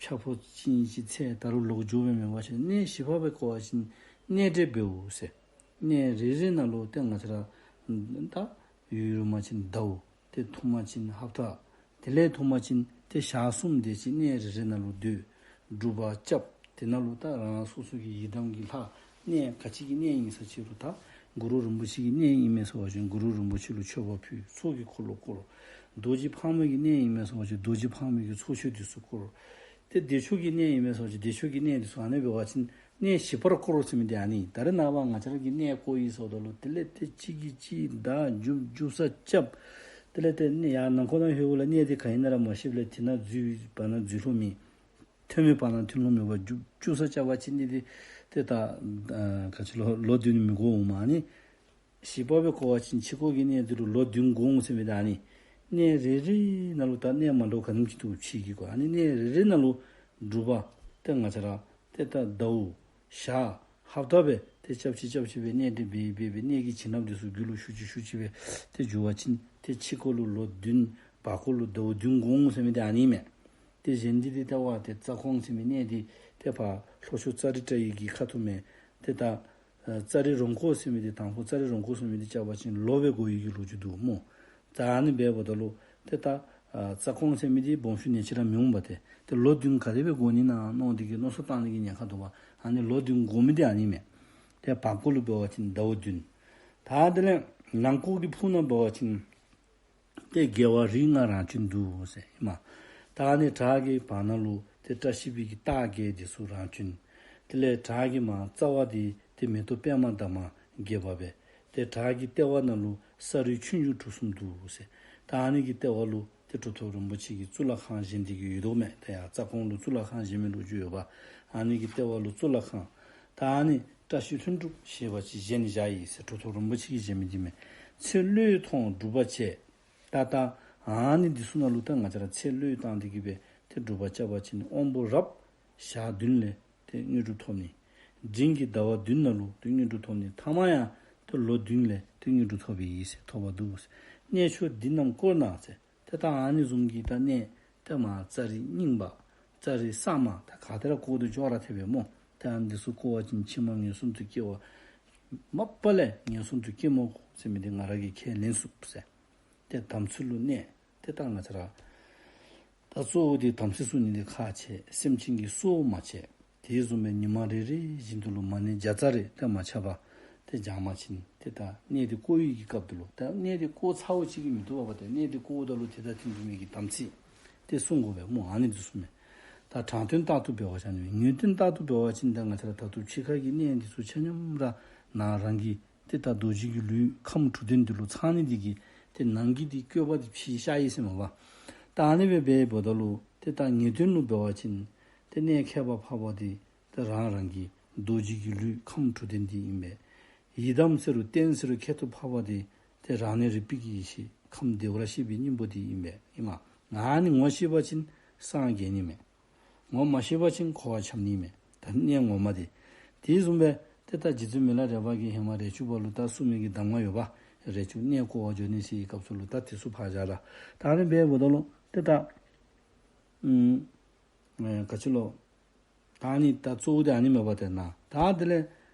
ཕྱག་ཕོ་ཅིག་ཅིག་འཚལ་ད་རུང་ལོག་འགྱོ་བའི་མེད་པ་ཅིན་གནས་ཞིབ་པ་སྦེ་བསྐོར་བ་ཅིན་གནས་འབྲེལ་འབདཝ་ཟེར། གནས་རེ་རེ་ནང་ལུ་ཏེ་ང་བཅས་ར་ད་ཡུན་རིངམ་ཅིན་ཟླཝ་ཏེ་ཐུང་མ་ཅིན་ཧབ་ཏ་ དེ་ལས་ཐོན་པ་ཅིན་ཏེ་ཞག་གསུམ་དེ་ཅིག་གནས་རེ་རེ་ནང་ལུ་སྡོད། སྒྲུབ་པ་རྐྱབ། དེ་ནང་ལུ་ད་རང་སོ་སོ་གི་ཡི་དམ་གྱི་ལྷ་གནས་ག་ཅི་གི་གནས་ཨིན་ས་ཅི་རུང་ད་གུ་རུ་རིན་པོ་ཆེ་གི་གནས་ཨིན་མས་ཟེར་བ་ཅིན་གུ་རུ་རིན་པོ་ཆེ་ལུ་མཆོད་པ་ཕུལ། ཚོགས་ཀྱི་འཁོར་ལོ་བསྐོར། རྡོ་རྗེ་ཕག་མོ་གི་གནས་ཨིན་མས་ཟེར་བ་ཅིན་རྡོ་རྗེ་ཕག་མོ་གི་ཚོགས་མཆོད་འདི་ཚུ་བསྐོར། ཏེ་བདེ་མཆོག་གི་གནས་ཨིན་མས་ཟེར་བ་ཅིན་བདེ་མཆོག་གི་གནས་འདི་ཚུ་ཨ་ནི་འབད་བ་ཅིན་གནས་བཞི་པར་བསྐོར་ཟེར་མི་འདི་ཨ་ནི། ད་རེས་ནངས་པ་ང་བཅས་ར་གིས་གནས་བསྐོར་ཡི་ཟེརཝ་ད་ལུ་དེ་ལས་ཏེ་གཅིག་གིས་གཅིག་བདའ་རྒྱུག་རྒྱུག་ས་རྐྱབ། དེ་ལས་ཏེ་གནས་ཡར་ནང་འཁོད་ནང་ལྷོད་ལ་གནས་འདི་ག་ཨིན་ན་ར་མ་ཤེསཔ་ལས་དེ་ནང་འཛུལ་བ་ན་འཛུལ་ལོང་མེད། ཐོན་མི་བར་ན་ཐོན་ལོང་མེད་པར་རྒྱུག་རྒྱུག་ས་རྐྱབ་པ་ཅིན་འདི་ཏེ་ད་ཨ་ག་ཅི་ལོ་ལོ་བདུན་མི་འགོར་འོང་མས་ཨ་ནི། བཞི་པ་སྦེ་བསྐོར་བ་ཅིན་ཕྱི་སྐོར་གྱི་གནས་འདི་ལུ་ལོ་བདུན་འགོར་འོང་ཟེར་མི་འདི་ཨ་ནི། གནས་རེ་རེ་ནང་ལུ་ད་གནས་མ་འདྲཝ་ག་ནི་ཅིག་འདུག་ཕྱི་གི་སྐོར་ཨ་ནི་གནས་རེ་རེ་ནང་ལུ་སྒྲུབ་པ་ཏེ་ང་བཅས་ར་ཏེ་ད་ཟླཝ་ཞག་ཧབ་ཏ་སྦེ་ཏེ་རྐྱབ་ཅི་རྐྱབ་ཅི་སྦེ་གནས་འདི་འབད་འབད་འབད་གནས་ཀྱི་བྱིན་རླབས་འདི་ཚུ་རྒྱུད་ལུ་ཞུགས་ཅི་ཞུགས་ཅི་སྦེ་ཏེ་འགྱོ་བ་ཅིན་ཏེ་ཕྱི་སྐོར་ལུ་ལོ་བདུན་བར་སྐོར་ལུ་ཟླཝ་བདུན་འགོར་འོང་ཟེར་མི་འདི་ཨ་ནི་མས། ཏེ་གཞན་འདི་ཏེ་ལྟ་བ་ཏེ་རྩ་ཁོང་ཟེར་མི་གནས་འདི་ཏེ་ཕར་ལྷོ་ཕྱོགས་ཙཱ་རི་བཀྲ་ཡི་གི་ཁ་ཐུག་མས། ཏེ་ད་ཨ་ཙཱ་རི་རོང་ཁོག་ཟེར་མི་འདི་དང་ཕུ་ཙཱ་རི་རོང་ཁོག་ཟེར་མི་འདི་རྐྱབ་པ་ཅིན་ལོ་སྦེ་འགོར་ཡི་གི་ལོ་རྒྱུས་འདུག་སྨོ། ད་ཨ་ནི་འབདཝ་ད་ལུ་ཏེ་ད་ཨ་རྩ་ཁོང་ཟེར་མི་འདི་སྦོམ་ཤོས་ནེ་ཅིག་ར་མི་འོང་པ་ཏེ། ཏེ་ལོ་བདུན་ག་དེ་སྦེ་འགོར་ནི་ན་མནོ་སྟེ་གིས་མནོ་བསམ་བཏང་ནི་གི་ཉེན་ཁ་འདུག་པ། ཨ་ནི་ལོ་བདུན་འགོར་མི་འདི་ཨ་ནི་མས། ཏེ་བར་སྐོར་ལུ་འབད་བ་ཅིན་ཟླཝ་བདུན། ད་དེ་ལས་ནང་སྐོར་གྱི་ཕུག་ནང་འབད་བ་ཅིན་ཏེ་རྒྱལ་བ་རིགས་ལྔ་རང་བྱོན་འདུག་ཟེར་ཨིན་མས། ད་ཨ་ནི་བྲག་གི་བར་ན་ལུ་ཏེ་བཀྲ་ཤིས་པའི་གི་རྟགས་བརྒྱད་འདི་ཚུ་རང་བྱོན། དེ་ལས་བྲག་གི་མར་རྩ་བ་འདི་ཏེ་མེ་ཏོག་པདྨ་འདབ་མ་བརྒྱད་པ་སྦེ། ཏེ་བྲག་གི་ལྟེ་བ་ནང་ལུ་ས་རུད་ཆུང་ཆུང་གྲུ་གསུམ་འདུག་ཟེར། ད་ཨ་ནི་གི་ལྟེ་བ་ལུ་ཏེ་གྲུབ་ཐོབ་རིན་པོ་ཆེ་གིས་གཙུག་ལག་ཁང་བཞེངས་ཏེ་གིས་ཡོད་དོ་མས། ད་ཡར་རྩ་ཁོང་ལུ་གཙུག་ལག་ཁང་བཞེངས་མི་ལོ་རྒྱུས་ཡོད་པ། ཨ་ནི་གི་ལྟེ་བ་ལུ་གཙུག་ལག་ཁང་། ད་ཨ་ནི་བཀྲ་ཤིས་ལྷུན་གྲུབ་ཞེས་པ་ཅིག་བཞེངས་ནི་བཞག་ཡི་ཟེར། གྲུབ་ཐོབ་རིན་པོ་ཆེ་གིས་བཞེངས་མི་འདི་མས། ཚེ་བློས་ཐོངས་སྒྲུབ་པ་བྱས། ད་ད་ཨ་ནི་འདི་ཚུ་ནང་ལུ་ད་ང་བཅས་ར་ཚེ་བློས་བཏང་སྟེ་གིས་སྦེ་ཏེ་སྒྲུབ་པ་རྐྱབ་པ་ཅིན་དབང་པོ་རབ་ཞག་བདུན་ལས་ཏེ་དངོས་གྲུབ་ཐོབ་ནི། འབྲིང་གི་ཟླ་བ་བདུན་ནང་ལུ་ཏེ་དངོས་གྲུབ་ཐོབ་ནི། ཐ་མ་ཡང་ཏེ་ལོ་བདུན་ལས་ཏེ་དངོས་གྲུབ་ཐོབ་པའི་ཡིད་ཟེར་ཐོབ་པ་འདུག་ཟེར། གནས་མཆོག་འདི་རྣམས་བསྐོར་ན་ཟེར། ཏེ་ད་ཨ་ནི་བཟུམ་གྱི་ད་གནས་ཏེ་མར་ཙཱ་རི་རྙིང་པ་ཙཱ་རི་གསར་མ་ད་ག་ཏེ་ར་བསྐོར་དོ་ཅོག་ར་འཐདཔ་སྦེ་སྨོ། ཏེ་ཨ་ནི་འདི་ཚུ་བསྐོར་བ་ཅིན་ཕྱི་མ་ངན་སོང་དུ་སྐྱེ་བ་མ་པ་ལས་ངན་སོང་དུ་སྐྱེ་མ་དགོ་ཟེར་མི་འདི་ང་ར་གིས་ཁས་ལེན་ཚུགས་ཟེར། ཏེ་དམ་ཚིག་ལུ་གནས། ཏེ་ད་ང་བཅས་ར་ད་གཙོ་བོ་འདི་དམ་ཚིག་སྲུང་ནི་འདི་ཁག་ཆེ། སེམས་ཅན་གྱི་སྲོག་མ་བཅད། དེ་བཟུམ་སྦེ་ཉི་མ་རེ་རེ་བཞིན་དུ་ལུ་མ་ཎི་བརྒྱ་རྩ་རེ་ཏེ་མ་ཆག་པར་ཏེ་བགྱང་པ་ཅིན་ཏེ་ད་གནས་འདི་བསྐོར་བའི་གི་སྐབས་འདི་ལུ་ད་གནས་འདི་བསྐོར་ཚརཝ་ཅིག་གིས་མི་བཏུབ་པས། ཏེ་གནས་འདི་བསྐོརཝ་ད་ལུ་ཏེ་ད་དེ་དུས་མི་གི་དམ་ཚིག་ཏེ་སྲུང་དགོ་པས་སྨོ། ཨ་ནི་འདི་ཚུ་མས། ད་དྲང་དོན་རྟག་ཏུ་འབད་བ་ཅིན་ངེས་དོན་རྟག་ཏུ་འབད་བ་ཅིན་ད་ང་བཅས་ར་ད་ལྟོ་ཕྱི་ཁ་གི་གནས་འདི་ཚུ་ཆ་མཉམ་ར་ནང་རང་གི་ཏེ་ད་རྡོ་རྗེ་གི་ལུས་ཁམས་དྲུག་ལྡན་འདི་ལུ་ཚང་ནི་འདི་གིས་ཏེ་ནང་གི་འདི་བཀོད་པ་འདི་ཕྱི་ཤར་ཡི་ཟེར་མས་པ། ད་ཨ་ནི་སྦེ་འབདཝ་ད་ལུ་ཏེ་ད་ངེས་དོན་ལུ་འབད་བ་ཅིན་ཏེ་གནས་ཁྱད་པར་འཕགས་པ་འདི་ཏེ་རང་རང་གི་རྡོ་རྗེ་གི་ལུས་ཁམས་དྲུག་ལྡན་འདི་ཨིན་པས། ཡི་དམ་ཟེར་རུང་རྟེན་ཟེར་རུང་ཁྱད་དུ་འཕགས་པ་འདི་ཏེ་རང་གནས་རིག་པའི་གི་ཡེ་ཤེས་ཁམས་བདེ་བར་གཤེགས་པའི་སྙིང་པོ་འདི་ཨིན་པས་ཨིན་མས། ཨ་ནི་ངོ་ཤེས་པ་ཅིན་སངས་རྒྱས་ནི་མས། ངོ་མ་ཤེས་པ་ཅིན་འཁོར་བ་འཁྱམས་ནི་མས། ད་གནས་ངོ་མ་འདི། དེ་བཟུམ་སྦེ་ཏེ་ད་རྗེ་བཙུན་མི་ལ་རས་པ་གིས་ཧེ་མ་རས་ཆུང་པ་ལུ་ད་གསུངས་མི་གི་གདམས་ངག་ཡོད་པ། རས་ཆུང་གནས་བསྐོར་བར་འགྱོ་ནི་ཟེར་བའི་སྐབས་སུ་ལུ་ད་དེ་ཚུ་ཕར་བཞག་ལགས། ད་ཨ་ནི་འབདཝ་ད་ལུ་ཏེ་ད་ཨུམ་ཨེ་ག་ཅི་ལོ། ད་ཨ་ནི་ད་གཙོ་བོ་འདི་ཨ་ནི་མས་པ། ཏེ་ནཱ་ད་དེ་ལས་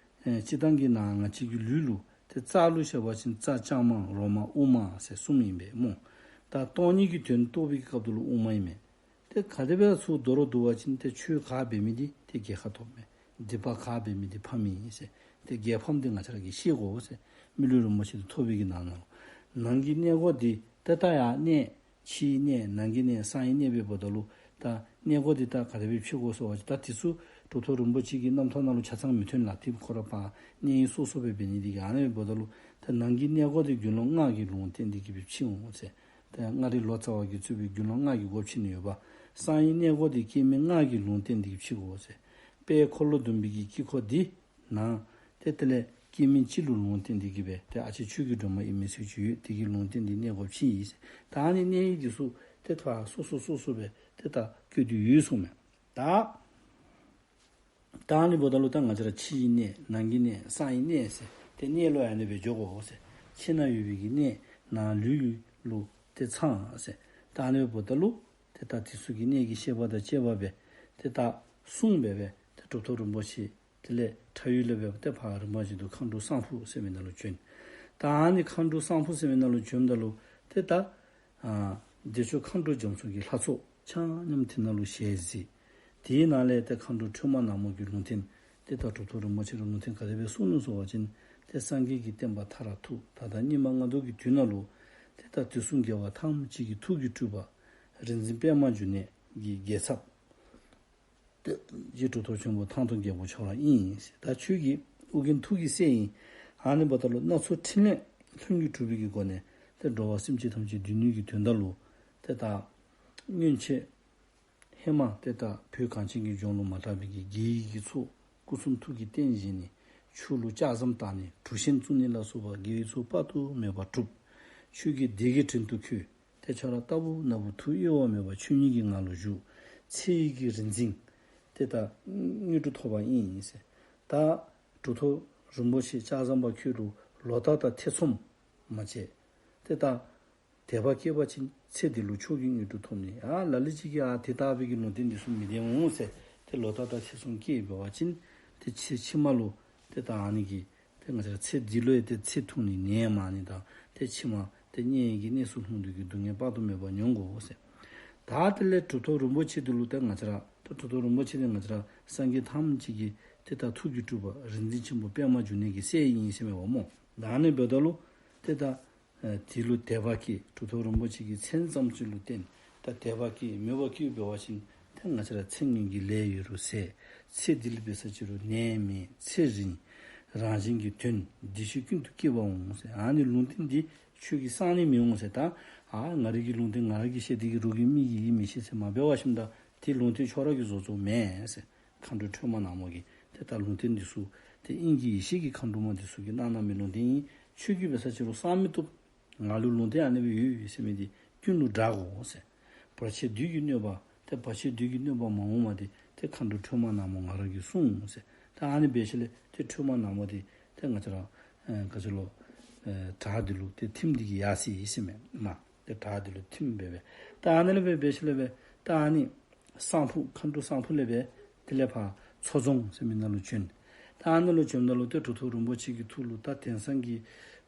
ཨེ་སྤྱིར་བཏང་གི་ནཱ་ང་བཅས་ཀྱི་ལུས་ལུ་ཏེ་རྩ་ལུ་བཤད་པ་ཅིན་རྩ་བརྐྱང་མ་རོ་མ་དབུ་མ་ཟེར་གསུམ་ཨིན་པས་སྨོ། ད་སྟོང་ཉིད་ཀྱི་དོན་རྟོགས་པའི་སྐབས་སུ་ལུ་དབུ་མ་ཨིན་མས། ཏེ་ག་དེ་སྦེ་ཚུར་མདོར་བསྡུ་བ་ཅིན་ཏེ་ཆོས་ག་འབད་མི་འདི་ཏེ་རྒྱལ་ཁ་ཐོབ་མས། སྡིག་པ་ག་འབད་མི་འདི་ཕམ་ཨིན་ཟེར། ཏེ་རྒྱལ་ཕམ་འདི་ང་བཅས་ར་གིས་ཤེས་དགོ་ཟེར། མི་ལུས་རིན་པོ་ཆེ་འདི་ཐོབ་པའི་གི་ནང་ན་ལུ་ནང་གི་གནས་སྒོ་འདི་ཏེ་ད་ཡར་གནས་ཕྱིའི་གནས་ནང་གི་གནས་གསང་བའི་གནས་འབདཝ་ད་ལུ་ད་གནས་སྒོ་འདི་ད་ག་དེ་སྦེ་ཕྱེ་དགོ་ཟེར་བ་ཅིན་ད་དེ་ཚུ་གྲུབ་ཐོབ་རིན་པོ་ཆེ་གི་རྣམ་ཐར་ནང་ལུ་ཆ་ཚང་མི་ཐོན་ལགས། ཏེ་ཁོ་ར་ཕར་གནས་ཡིག་སོ་སོ་སྦེ་འབད་ནི་འདི་གིས། ཨ་ནི་འབདཝ་ད་ལུ་ད་ནང་གི་གནས་སྒོ་འདི་དགེ་སློང་ལྔ་གིས་ལུང་བསྟན་ཏེ་གིས་སྦེ་ཕྱེ་འོང་ཟེར། ད་མངའ་རིས་ལོ་ཙཱ་བ་གིས་གཙོས་པའི་དགེ་སློང་ལྔ་གིས་སྒོ་ཕྱེ་ནི་ཡོདཔ། གསང་བའི་གནས་སྒོ་འདི་སྐྱེས་དམན་ལྔ་གིས་ལུང་བསྟན་ཏེ་གིས་ཕྱེ་དགོ་ཟེར། དཔལ་འཁོར་ལོ་སྡོམ་པའི་གི་དཀྱིལ་འཁོར་འདི་ནང་ཏེ་དེ་ལས་སྐྱེས་དམན་ཅིག་ལུ་ལུང་བསྟན་ཏེ་གིས་སྦེ་ཏེ་ཨ་ལྕེ་ཆོས་ཀྱི་སྒྲོན་མ་ཨིན་མི་ཟེར་ཅིག་ཡོད། དེ་གིས་ལུང་བསྟན་ཏེ་གནས་སྒོ་ཕྱེ་ཡི་ཟེར། ད་ཨ་ནི་གནས་ཡིག་འདི་ཚུ་ཏེ་ཕར་སོ་སོ་སོ་སོ་སྦེ་ཏེ་ད་བཀོད་དེ་ཡོད་གསུངས་མས། ད་ད་ཨ་ནི་འབདཝ་ད་ལུ་ད་ང་བཅས་ར་ཕྱིའི་གནས་ནང་གི་གནས་གསང་བའི་གནས་ཟེར་ཏེ་གནས་ལུ་ཨ་ནི་སྦེ་འགྱོ་དགོ་ཟེར། ཕྱི་ན་ཡོད་པའི་གི་གནས་ནང་ལུས་ལུ་ཏེ་ཚང་ཟེར། ད་ཨ་ནི་འབདཝ་ད་ལུ་ཏེ་ད་དེ་ཚུ་གི་གནས་ཀྱི་བཤད་པ་དང་བཅས་པ་སྦེ་ཏེ་ད་གསུངས་སྦེ་སྦེ་ཏེ་གྲུབ་ཐོབ་རིན་པོ་ཆེ་དེ་ལས་ཁྲ་ཡུལ་ལས་སྦེ་ཏེ་ཕར་རིམ་པ་བཞིན་དུ་མཁའ་འགྲོ་གསང་ཕུ་ཟེར་མི་ནང་ལུ་བྱོན། ད་ཨ་ནི་མཁའ་འགྲོ་གསང་ཕུ་ཟེར་མི་ནང་ལུ་བྱོནམ་ད་ལུ་ཏེ་ད་ཨ་ བདེ་མཆོག་མཁའ་འགྲོ་རྒྱ་མཚོ་གི་ལྷ་ཚོགས་ཆ་མཉམ་དེ་ནང་ལུ་ཞལ་གཟིགས། དེའི་ནང་ལས་ཏེ་མཁའ་འགྲོ་ཁྲོས་མ་ནག་མོ་གི་ལུང་བསྟན་ཏེ་ད་གྲུབ་ཐོབ་རིན་པོ་ཆེ་ལུ་ལུང་བསྟན་ག་དེ་སྦེ་གསུངས་ནུག་ཟེར་བ་ཅིན་ཏེ་སངས་རྒྱས་ཀྱི་བསྟན་པ་མཐར་ཐུག་ད་ལྟ་སྙིགས་མ་ལྔ་བདོ་གི་དུས་ནང་ལུ་ཏེ་ད་དུས་གསུམ་རྒྱལ་བ་ཐམས་ཅད་ཀྱི་ཐུགས་ཀྱི་སྤྲུལ་པ་རིག་འཛིན་པདྨ་འབྱུང་གནས་ཀྱི་རྒྱལ་ཚབ་ཏེ་རྗེ་གྲུབ་ཐོབ་ཆེན་པོ་ཐང་སྟོང་རྒྱལ་པོ་མཆོག་ར་ཨིན། ད་ཁྱོད་ཀྱི་ཨོ་རྒྱན་ཐུགས་ཀྱི་སྲས་ཨིན། ཨ་ནི་འབདཝ་ད་ལུ་སྣ་ཚོགས་ཕྲིན་ལས་ལྷུན་གྱིས་གྲུབ་པའི་གི་སྒོ་ནས་ཏེ་འགྲོ་བ་སེམས་ཅན་ཐམས་ཅད་སྡུག་བསྔལ་གྱི་དོན་དག་ལུ་ཏེ་ད་སྔོན་ཆད་ཧེ་མ་ཏེ་ད་བོད་གངས་ཅན་གྱི་ལྗོངས་ལུ་མ་གྲགས་པའི་གི་རྒྱལ་བའི་གི་ཚོགས་སྐུ་གསུང་ཐུགས་ཀྱི་རྟེན་བཞེངས་ནས་ཆོས་ལུ་ལྕགས་ཟམ་བཏགས་ནས་གྲུ་གཞོན་བཙུགས་ནི་ལ་སོགས་པ་དགེ་བའི་ཚོགས་དཔག་ཏུ་མེད་པ་གྲུབ། ཆོས་ཀྱི་སྡེ་དགེ་བྲན་དུ་འཁོལ། ཏེ་ཁྱོད་ར་ལྟ་བུ་ན་བུ་ཐུགས་གཡེང་བ་མེད་པར་ཆོས་ཉིད་ཀྱི་ངང་ལུ་བཞུགས། ཚེ་ཡི་གི་རིག་འཛིན་ཏེ་ད་དངོས་གྲུབ་ཐོབ་པ་ཨིན་ཟེར། ད་གྲུབ་ཐོབ་རིན་པོ་ཆེ་ལྕགས་ཟམ་པ་ཁྱོད་ལུ་ལོག་ལྟ་དང་ཐེ་ཚོམ་མ་བྱེད། ཏེ་ད་དད་པ་སྐྱེས་པ་ཅིན་ཚེ་འདི་ལུ་མཆོག་གི་དངོས་གྲུབ་ཐོབ་ནི། ཨ་ལ་ལུ་ཅིག་གིས་ཨ་དེ་ལྟ་བུའི་གི་ལུང་བསྟན་འདི་ཚུ་མི་བདེན་འོང་ཟེར་ཏེ་ལོག་ལྟ་དང་ཐེ་ཚོམ་སྐྱེས་འབད་བ་ཅིན་ཏེ་ཚེ་ཕྱི་མ་ལུ་ཏེ་ད་ཨ་ནི་གི་ཏེ་ང་བཅས་ར་ཚེ་འདི་ལུ་ཡང་ཏེ་ཚེ་ཐུང་ནི་ནད་མང་ནི་དང་ཏེ་ཕྱི་མ་ཏེ་དམྱལ་བའི་གི་གནས་སུ་ལྷུང་སྟེ་གི་སྡུག་བསྔལ་དཔག་ཏུ་མེད་པ་མྱོང་དགོ་ཟེར། ད་དེ་ལས་གྲུབ་ཐོབ་རིན་པོ་ཆེ་འདི་ལུ་ཏེ་ང་བཅས་ར་ད་གྲུབ་ཐོབ་རིན་པོ་ཆེ་འདི་ང་བཅས་ར་སངས་རྒྱས་ཐམས་ཅད་ཀྱི་ཏེ་ད་ཐུགས་ཀྱི་སྤྲུལ་པ་རིག་འཛིན་ཆེན་པོ་པདྨ་འབྱུང་གནས་ཀྱི་སྲས་ཨིན་ཟེར་མས་པ་སྨོ། ད་ཨ་ནི་འབདཝ་ད་ལུ་ཏེ་ད་ཨ་དེ་ལུ་དད་པ་སྐྱེས། གྲུབ་ཐོབ་རིན་པོ་ཆེ་གི་མཚན་ཙམ་ཅིག་ལུ་བརྟེན་ད་དད་པ་སྐྱེས་མོས་པ་སྐྱེས་འབད་བ་ཅིན་ཏེ་ང་བཅས་ར་ཚེ་སྔོན་གྱི་ལས་ཡོད་རུང་ཟད། ཚེ་འདི་ལུ་འབད་ས་ཅིག་རུང་ནད་མེད་ཚེ་རིང་། རང་གཞན་གྱི་དོན་བདེ་གཤེགས་ཀུན་ཏུ་སྐྱེ་བར་འོང་ཟེར། ཨ་ནི་ལུང་བསྟན་འདི་ཁྱོད་ཀྱིས་གསང་ནི་མི་འོང་ཟེར། ད་ཨ་ང་རའི་གི་ལུང་བསྟན་ང་ར་གིས་བཤད་དེ་གི་རོགས་ཀྱིས་མི་གིས་ཨིན་མི་ཤེས་ཟེར་མ་འབད་བ་ཞིནམ་ད་ཏེ་ལུང་བསྟན་ཁྱོད་ར་གིས་བཟོ་བཟོཝ་མེན་ཟེར། མཁའ་འགྲོ་ཁྲོས་མ་ནག་མོ་གིས་ཏེ་ད་ལུང་བསྟན་འདི་ཚུ་ཏེ་དབྱིངས་ཀྱི་ཡེ་ཤེས་ཀྱི་མཁའ་འགྲོ་མ་འདི་ཚུ་གིས་གནང་གནང་མི་ལུང་བསྟན་ཨིན། ཁྱོད་ཀྱིས་འབད་ས་ཅིག་རུང་གསང་མི་བཏུབ། ང་ལུ་ལུང་བསྟན་ཨ་ནི་སྦེ་ཡོད་ཟེར་མི་འདི་ཀུན་ལུ་བསྒྲགས་དགོ་ཟེར། བར་ཆད་བདུད་ཀྱི་གནོད་པ་ཏེ་བར་ཆད་བདུད་ཀྱི་གནོད་པ་མ་འོངམ་འདི་ཏེ་མཁའ་འགྲོ་ཁྲོས་མ་ནག་མོ་ང་ར་གིས་སྲུང་ཟེར། ད་ཨ་ནི་འབད་ཞིནམ་ལས་ཏེ་ཁྲོས་མ་ནག་མོ་འདི་ཏེ་ང་བཅས་ར་ཨ་ག་ཅི་ལོ་ཨ་བྲག་འདི་ལུ་ཏེ་ཐིམ་སྟེ་གི་ཡར་སོ་ཡི་ཟེར་མས་མ། ཏེ་བྲག་འདི་ལུ་ཐིམ་སྦེ་སྦེ། ད་ཨ་ནི་ལས་སྦེ་འབད་ཞིནམ་ལས་སྦེ་ད་ཨ་ནི་གསང་ཕུ་མཁའ་འགྲོ་གསང་ཕུ་ལས་སྦེ་དེ་ལས་ཕར་མཚོ་རྫོང་ཟེར་མི་ནང་ལུ་བྱོན། ད་ཨ་ནི་ལུ་བྱོནམ་ད་ལུ་ཏེ་གྲུབ་ཐོབ་རིན་པོ་ཆེ་གི་ཐུགས་ལུ་ད་དེང་སང་གི་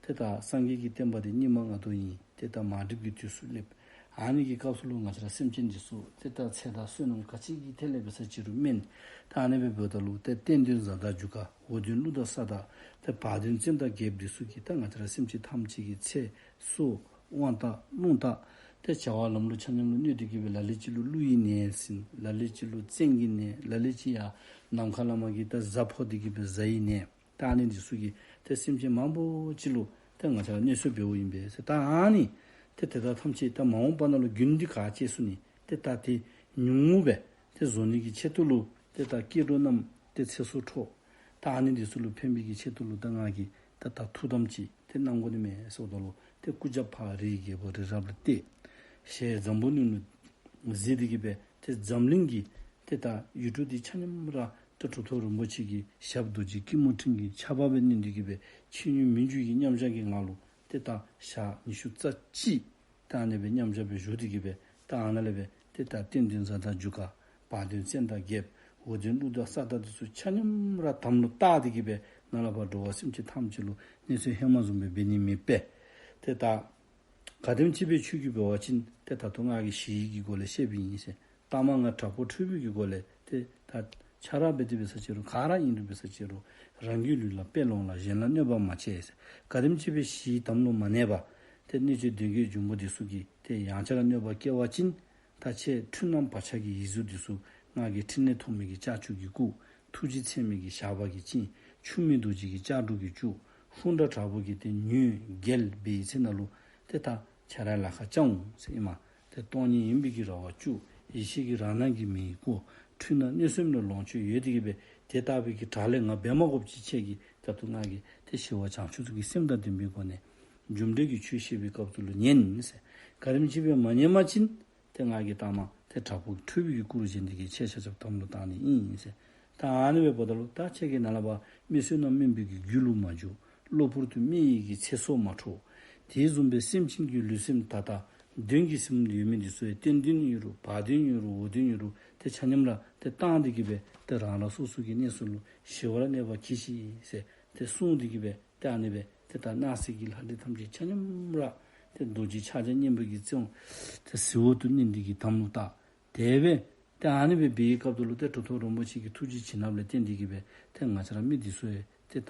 ཏེ་ད་སངས་རྒྱས་ཀྱི་བསྟན་པ་འདི་སྙིགས་མ་ལྔ་བདོ་ཨིན། ཏེ་ད་མ་འགྲིག་གི་དུས་སུ་སླེབས། ཨ་ནི་གི་སྐབས་སུ་ལུ་ང་བཅས་ར་སེམས་ཅན་འདི་ཚུ་ཏེ་ད་ཚེ་དང་བསོད་ནམས་ག་ཅི་གི་ཐད་ལས་འབད་ས་ཅིག་རུང་དམན། ད་ཨ་ནི་སྦེ་འབདཝ་ད་ལུ་ཏེ་བསྟན་དོན་གཟའ་དང་རྒྱུ་སྐར། འོག་དོན་ཀླུ་དང་ས་བདག། ཏེ་བར་དོན་བཙན་དང་རྒྱལཔོ་འདི་ཚུ་གིས་ད་ང་བཅས་ར་སེམས་ཅན་ཐམས་ཅད་ཀྱི་ཚེ་སྲོག་དབང་ཐང་རླུང་རྟ་ཏེ་བྱ་བ་ལམ་ལུགས་ཆ་མཉམ་ལུ་གནོད་དེ་གི་སྦེ་ལ་ལུ་ཅིག་ལུ་ཀླུ་ཡི་ནད་ཟིན། ལ་ལུ་ཅིག་ལུ་བཙན་གྱི་ནད། ལ་ལུ་ཅིག་ཡང་ནམ་མཁའ་ལས་མར་གྱི་ད་གཟའ་ཕོག་དེ་གི་སྦེ་གཟའ་ཡི་ནད། ད་ཨ་ནི་འདི་ཚུ་གིས་ཏེ་སེམས་ཅན་མང་པོ་ཅིག་ལུ་ཏེ་ང་བཅས་ར་གནོད་འཚེ་འབདཝ་ཨིན་པས་ཟེར། ད་ཨ་ནི་ཏེ་དེ་དག་ཐམས་ཅད་ད་མ་འོངས་པ་ནང་ལུ་རྒྱུན་འདི་ག་ཅི་སོང་ནི་ཏེ་ད་ཏེ་ཉུང་ངུ་སྦེ་ཏེ་བཟོ་ནི་གི་ཆེད་དུ་ལུ་ཏེ་ད་སྐྱེ་འགྲོ་རྣམས་ཏེ་ཚེ་སྲོག་འཕྲོག། ད་ཨ་ནི་འདི་ཚུ་ལུ་ཕན་པའི་གི་ཆེད་དུ་ལུ་ད་ང་གིས་ད་ད་ཐུགས་དམ་ཅིག་ཏེ་གནང་དགོ་ནི་མས་ཟེརཝ་ད་ལུ་ཏེ་སྐུ་རྒྱབ་ཕར་རིའི་རྒྱལ་པོ་རི་རབ་ལུ་གཏད། ཞལ་འཛམ་བུ་གླིང་ལུ་གཟིགས་ཏེ་གི་སྦེ་ཏེ་འཛམ་གླིང་གི་ཏེ་ད་ཡུལ་གྲུ་འདི་ཆ་མཉམ་ར་ཏེ་གྲུབ་ཐོབ་རིན་པོ་ཆེ་གི་ཞབས་རྡོ་རྗེ་སྐྱིལ་མོ་ཀྲུང་གི་ཆརཔ་སྦེ་མནན་ཏེ་གི་སྦེ་ཕྱི་སྙུན་མི་འགྱུར་གྱི་མཉམ་བཞག་གི་ངང་ལུ་ཏེ་ད་ཞག་ཉི་ཤུ་རྩ་གཅིག་ད་ཨ་ནི་སྦེ་མཉམ་བཞག་སྦེ་བཞུགས་ཏེ་གི་སྦེ་ད་ཨ་ནཱ་ལས་སྦེ་ཏེ་ད་བསྟན་དོན་གཟའ་དང་རྒྱུ་སྐར། བར་དོན་བཙན་དང་རྒྱལཔོ། འོག་དོན་ཀླུ་དང་ས་བདག་འདི་ཚུ་ཆ་མཉམ་ར་དམ་ལུ་བཏགས་ཏེ་གི་སྦེ་ནཱ་ལས་ཕར་འགྲོ་བ་སེམས་ཅན་ཐམས་ཅད་ལུ་གནོད་འཚེ་ཧེ་མ་བཟུམ་སྦེ་འབད་ནི་མེད་པས། ཏེ་ད་ག་དེམ་ཅིག་སྦེ་ཁྱོད་ཀྱིས་འབད་བ་ཅིན་ཏེ་ད་ལྟོ་ང་གིས་ཞི་བའི་གི་སྒོ་ལས་བཤདཔ་ཨིན་ཟེར། ལྟ་མ་ང་དྲག་པོ་ཁྲོས་པའི་གི་སྒོ་ལས་ཏེ་ད་ཆ་ར་འབད་དེ་འབད་ས་ཅིག་རུང་ག་ར་ཨིན་རུང་འབད་ས་ཅིག་རུང་རང་གི་ལུས་ལ་དཔེ་ལོངས་ལ་གཞན་ལ་གནོད་པ་མ་བྱེད་ཟེར། ག་དེམ་ཅིག་སྦེ་ཞི་དམ་ལུ་མ་གནས་པར་ཏེ་གནོད་བྱེད་གདོན་བགེགས་འབྱུང་པོ་འདི་ཚུ་གིས་ཏེ་ཡང་བསྐྱར་གནོད་པ་བསྐྱལ་བ་ཅིན་ད་ཁྱེད་འཁྲུལ་སྣང་བག་ཆགས་ཀྱི་ཡིད་གཟུགས་འདི་ཚུ་ང་གིས་ཕྲིན་ལས་ཐོགས་མེད་ཀྱི་ལྕགས་ཀྱུ་གིས་བཀུག། ཐུགས་རྗེ་ཚད་མེད་ཀྱི་ཞགས་པ་གིས་བཅིངས། ཆུ་མིག་རྡོ་རྗེ་གི་ལྕགས་སྒྲོག་གིས་བཅུག། ཧཱུྃ་སྒྲ་དྲག་པོ་གིས་ཏེ་ཉོན་བརྒྱལ་བའི་ཚེ་ན་ལུ་ཏེ་ད་ཁྱེད་ར་ལཱ་ཁག་བཅའ་འོང་ཟེར་ཨིན་མས། ཏེ་སྟོང་ཉིད་ཡིན་པའི་གི་ར་བ་བཅུག། ཡེ་ཤེས་ཀྱི་རང་སྣང་གི་མེ་ཡིས་བསྐོར། འཁྲུལ་སྣང་གནོད་སེམས་ལས་ལོངས་སྤྱོད་ཡོད་དེ་གི་སྦེ་དེ་ལྟ་བུའི་གི་དྲག་ལས་ང་འབད་མ་དགོཔ་ཅིག་ཁྱེད་ཀྱིས་ད་ལྟོ་ང་གིས་ཏེ་ཞི་བ་བྱང་ཆུབ་ཀྱི་སེམས་དང་ལྡན་པའི་སྒོ་ནས་རྒྱུ་འབྲས་ཀྱི་ཆོས་བཤད་པའི་སྐབས་སུ་ལུ་ཉན་ཟེར། ག་དེམ་ཅིག་སྦེ་མ་ཉན་པ་ཅིན་ཏེ་ང་གིས་ལྟ་མ་ཏེ་དྲག་པོ་ཁྲོས་པའི་གི་སྐུ་རུ་བཞེངས་ཏེ་གི་ཁྱེད་ཆ་ཁྱབ་དམ་ལུ་བཏགས་ནི་ཨིན་ཟེར། ད་ཨ་ནི་སྦེ་འབདཝ་ད་ལུ་ད་ཁྱེད་ཀྱིས་ནཱ་ལས་ཕར་མི་བསོད་ནམས་དམན་པའི་གི་རྒྱུ་ལུ་མ་འཇུག། གློ་བུར་དུ་མི་ཡི་གི་ཚེ་སྲོག་མ་འཕྲོག། དེ་བཟུམ་སྦེ་སེམས་ཅན་གྱི་ལུས་སེམས་ད་ལྟ་གདོན་གྱི་སེམས་ཡོད་མི་འདི་ཚུ་ཡང་བསྟན་དོན་ཨིན་རུང་བར་དོན་ཨིན་རུང་འོག་དོན་ཨིན་རུང་ཏེ་ཆ་མཉམ་ར་ཏེ་བཏང་སྟེ་གི་སྦེ་ཏེ་རང་རང་སོ་སོ་གི་གནས་སུ་ལུ་ཞི་བར་གནས་པར་གྱིས་ཤིག་ཟེར་ཏེ་གསུངས་ཏེ་གི་སྦེ་ཏེ་ཨ་ནི་སྦེ་ཏེ་ད་སྣང་སྲིད་ཀྱི་ལྷ་འདྲེ་ཐམས་ཅད་ཆ་མཉམ་ར་ ཏེ་རྡོ་རྗེ་ཕྱག་རྒྱ་བསྙེན་པའི་གི་བརྩོན་ཏེ་གཟི་འོག་ཏུ་མནན་ཏེ་གི་དམ་ལུ་བཏགས། དེ་སྦེ་ཏེ་ཨ་ནི་སྦེ་འབད་བའི་སྐབས་དེ་ལུ་ཏེ་གྲུབ་ཐོབ་རིན་པོ་ཆེ་གི་ཐུགས་རྗེ་བྱིན་རླབས་ལས་བརྟེན་ཏེ་གི་སྦེ་ཏེ་ང་བཅས་ར་མི་འདི་ཚུ་ཡང་ཏེ་ད་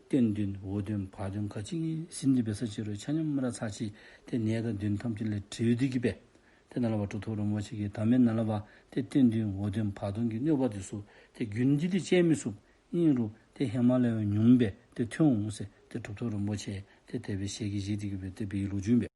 སྟེང་གདོན་འོག་གདོན་བར་གདོན་ག་ཅི་ཨིན་ཟེར་ཏེ་འབད་ས་ཅིག་རུང་ཆ་མཉམ་ར་ཚར་གཅིག་ཏེ་ནད་དང་གདོན་ཐམས་ཅད་ལས་གྲོལ་ཏེ་གི་སྦེ་ཏེ་ནཱ་ལས་ཕར་གྲུབ་ཐོབ་རིན་པོ་ཆེ་གི་ད་མེན་ནཱ་ལས་ཕར་ཏེ་སྟེང་གདོན་འོག་གདོན་བར་གདོན་གྱི་གནོད་པ་འདི་ཚུ་ཏེ་རྒྱུན་འདི་ལས་བཅད་མི་ཚུགས། ཨིན་རུང་ཏེ་ཧེ་མ་ལས་ཡང་ཉུངམ་སྦེ་ཏེ་ཐོན་འོང་ཟེར་ཏེ་གྲུབ་ཐོབ་རིན་པོ་ཆེ་ཏེ་དེ་སྦེ་ཞལ་གྱིས་བཞེས་ཏེ་གི་སྦེ་ཏེ་འབད་བའི་ལོ་རྒྱུས་ཨིན་པས།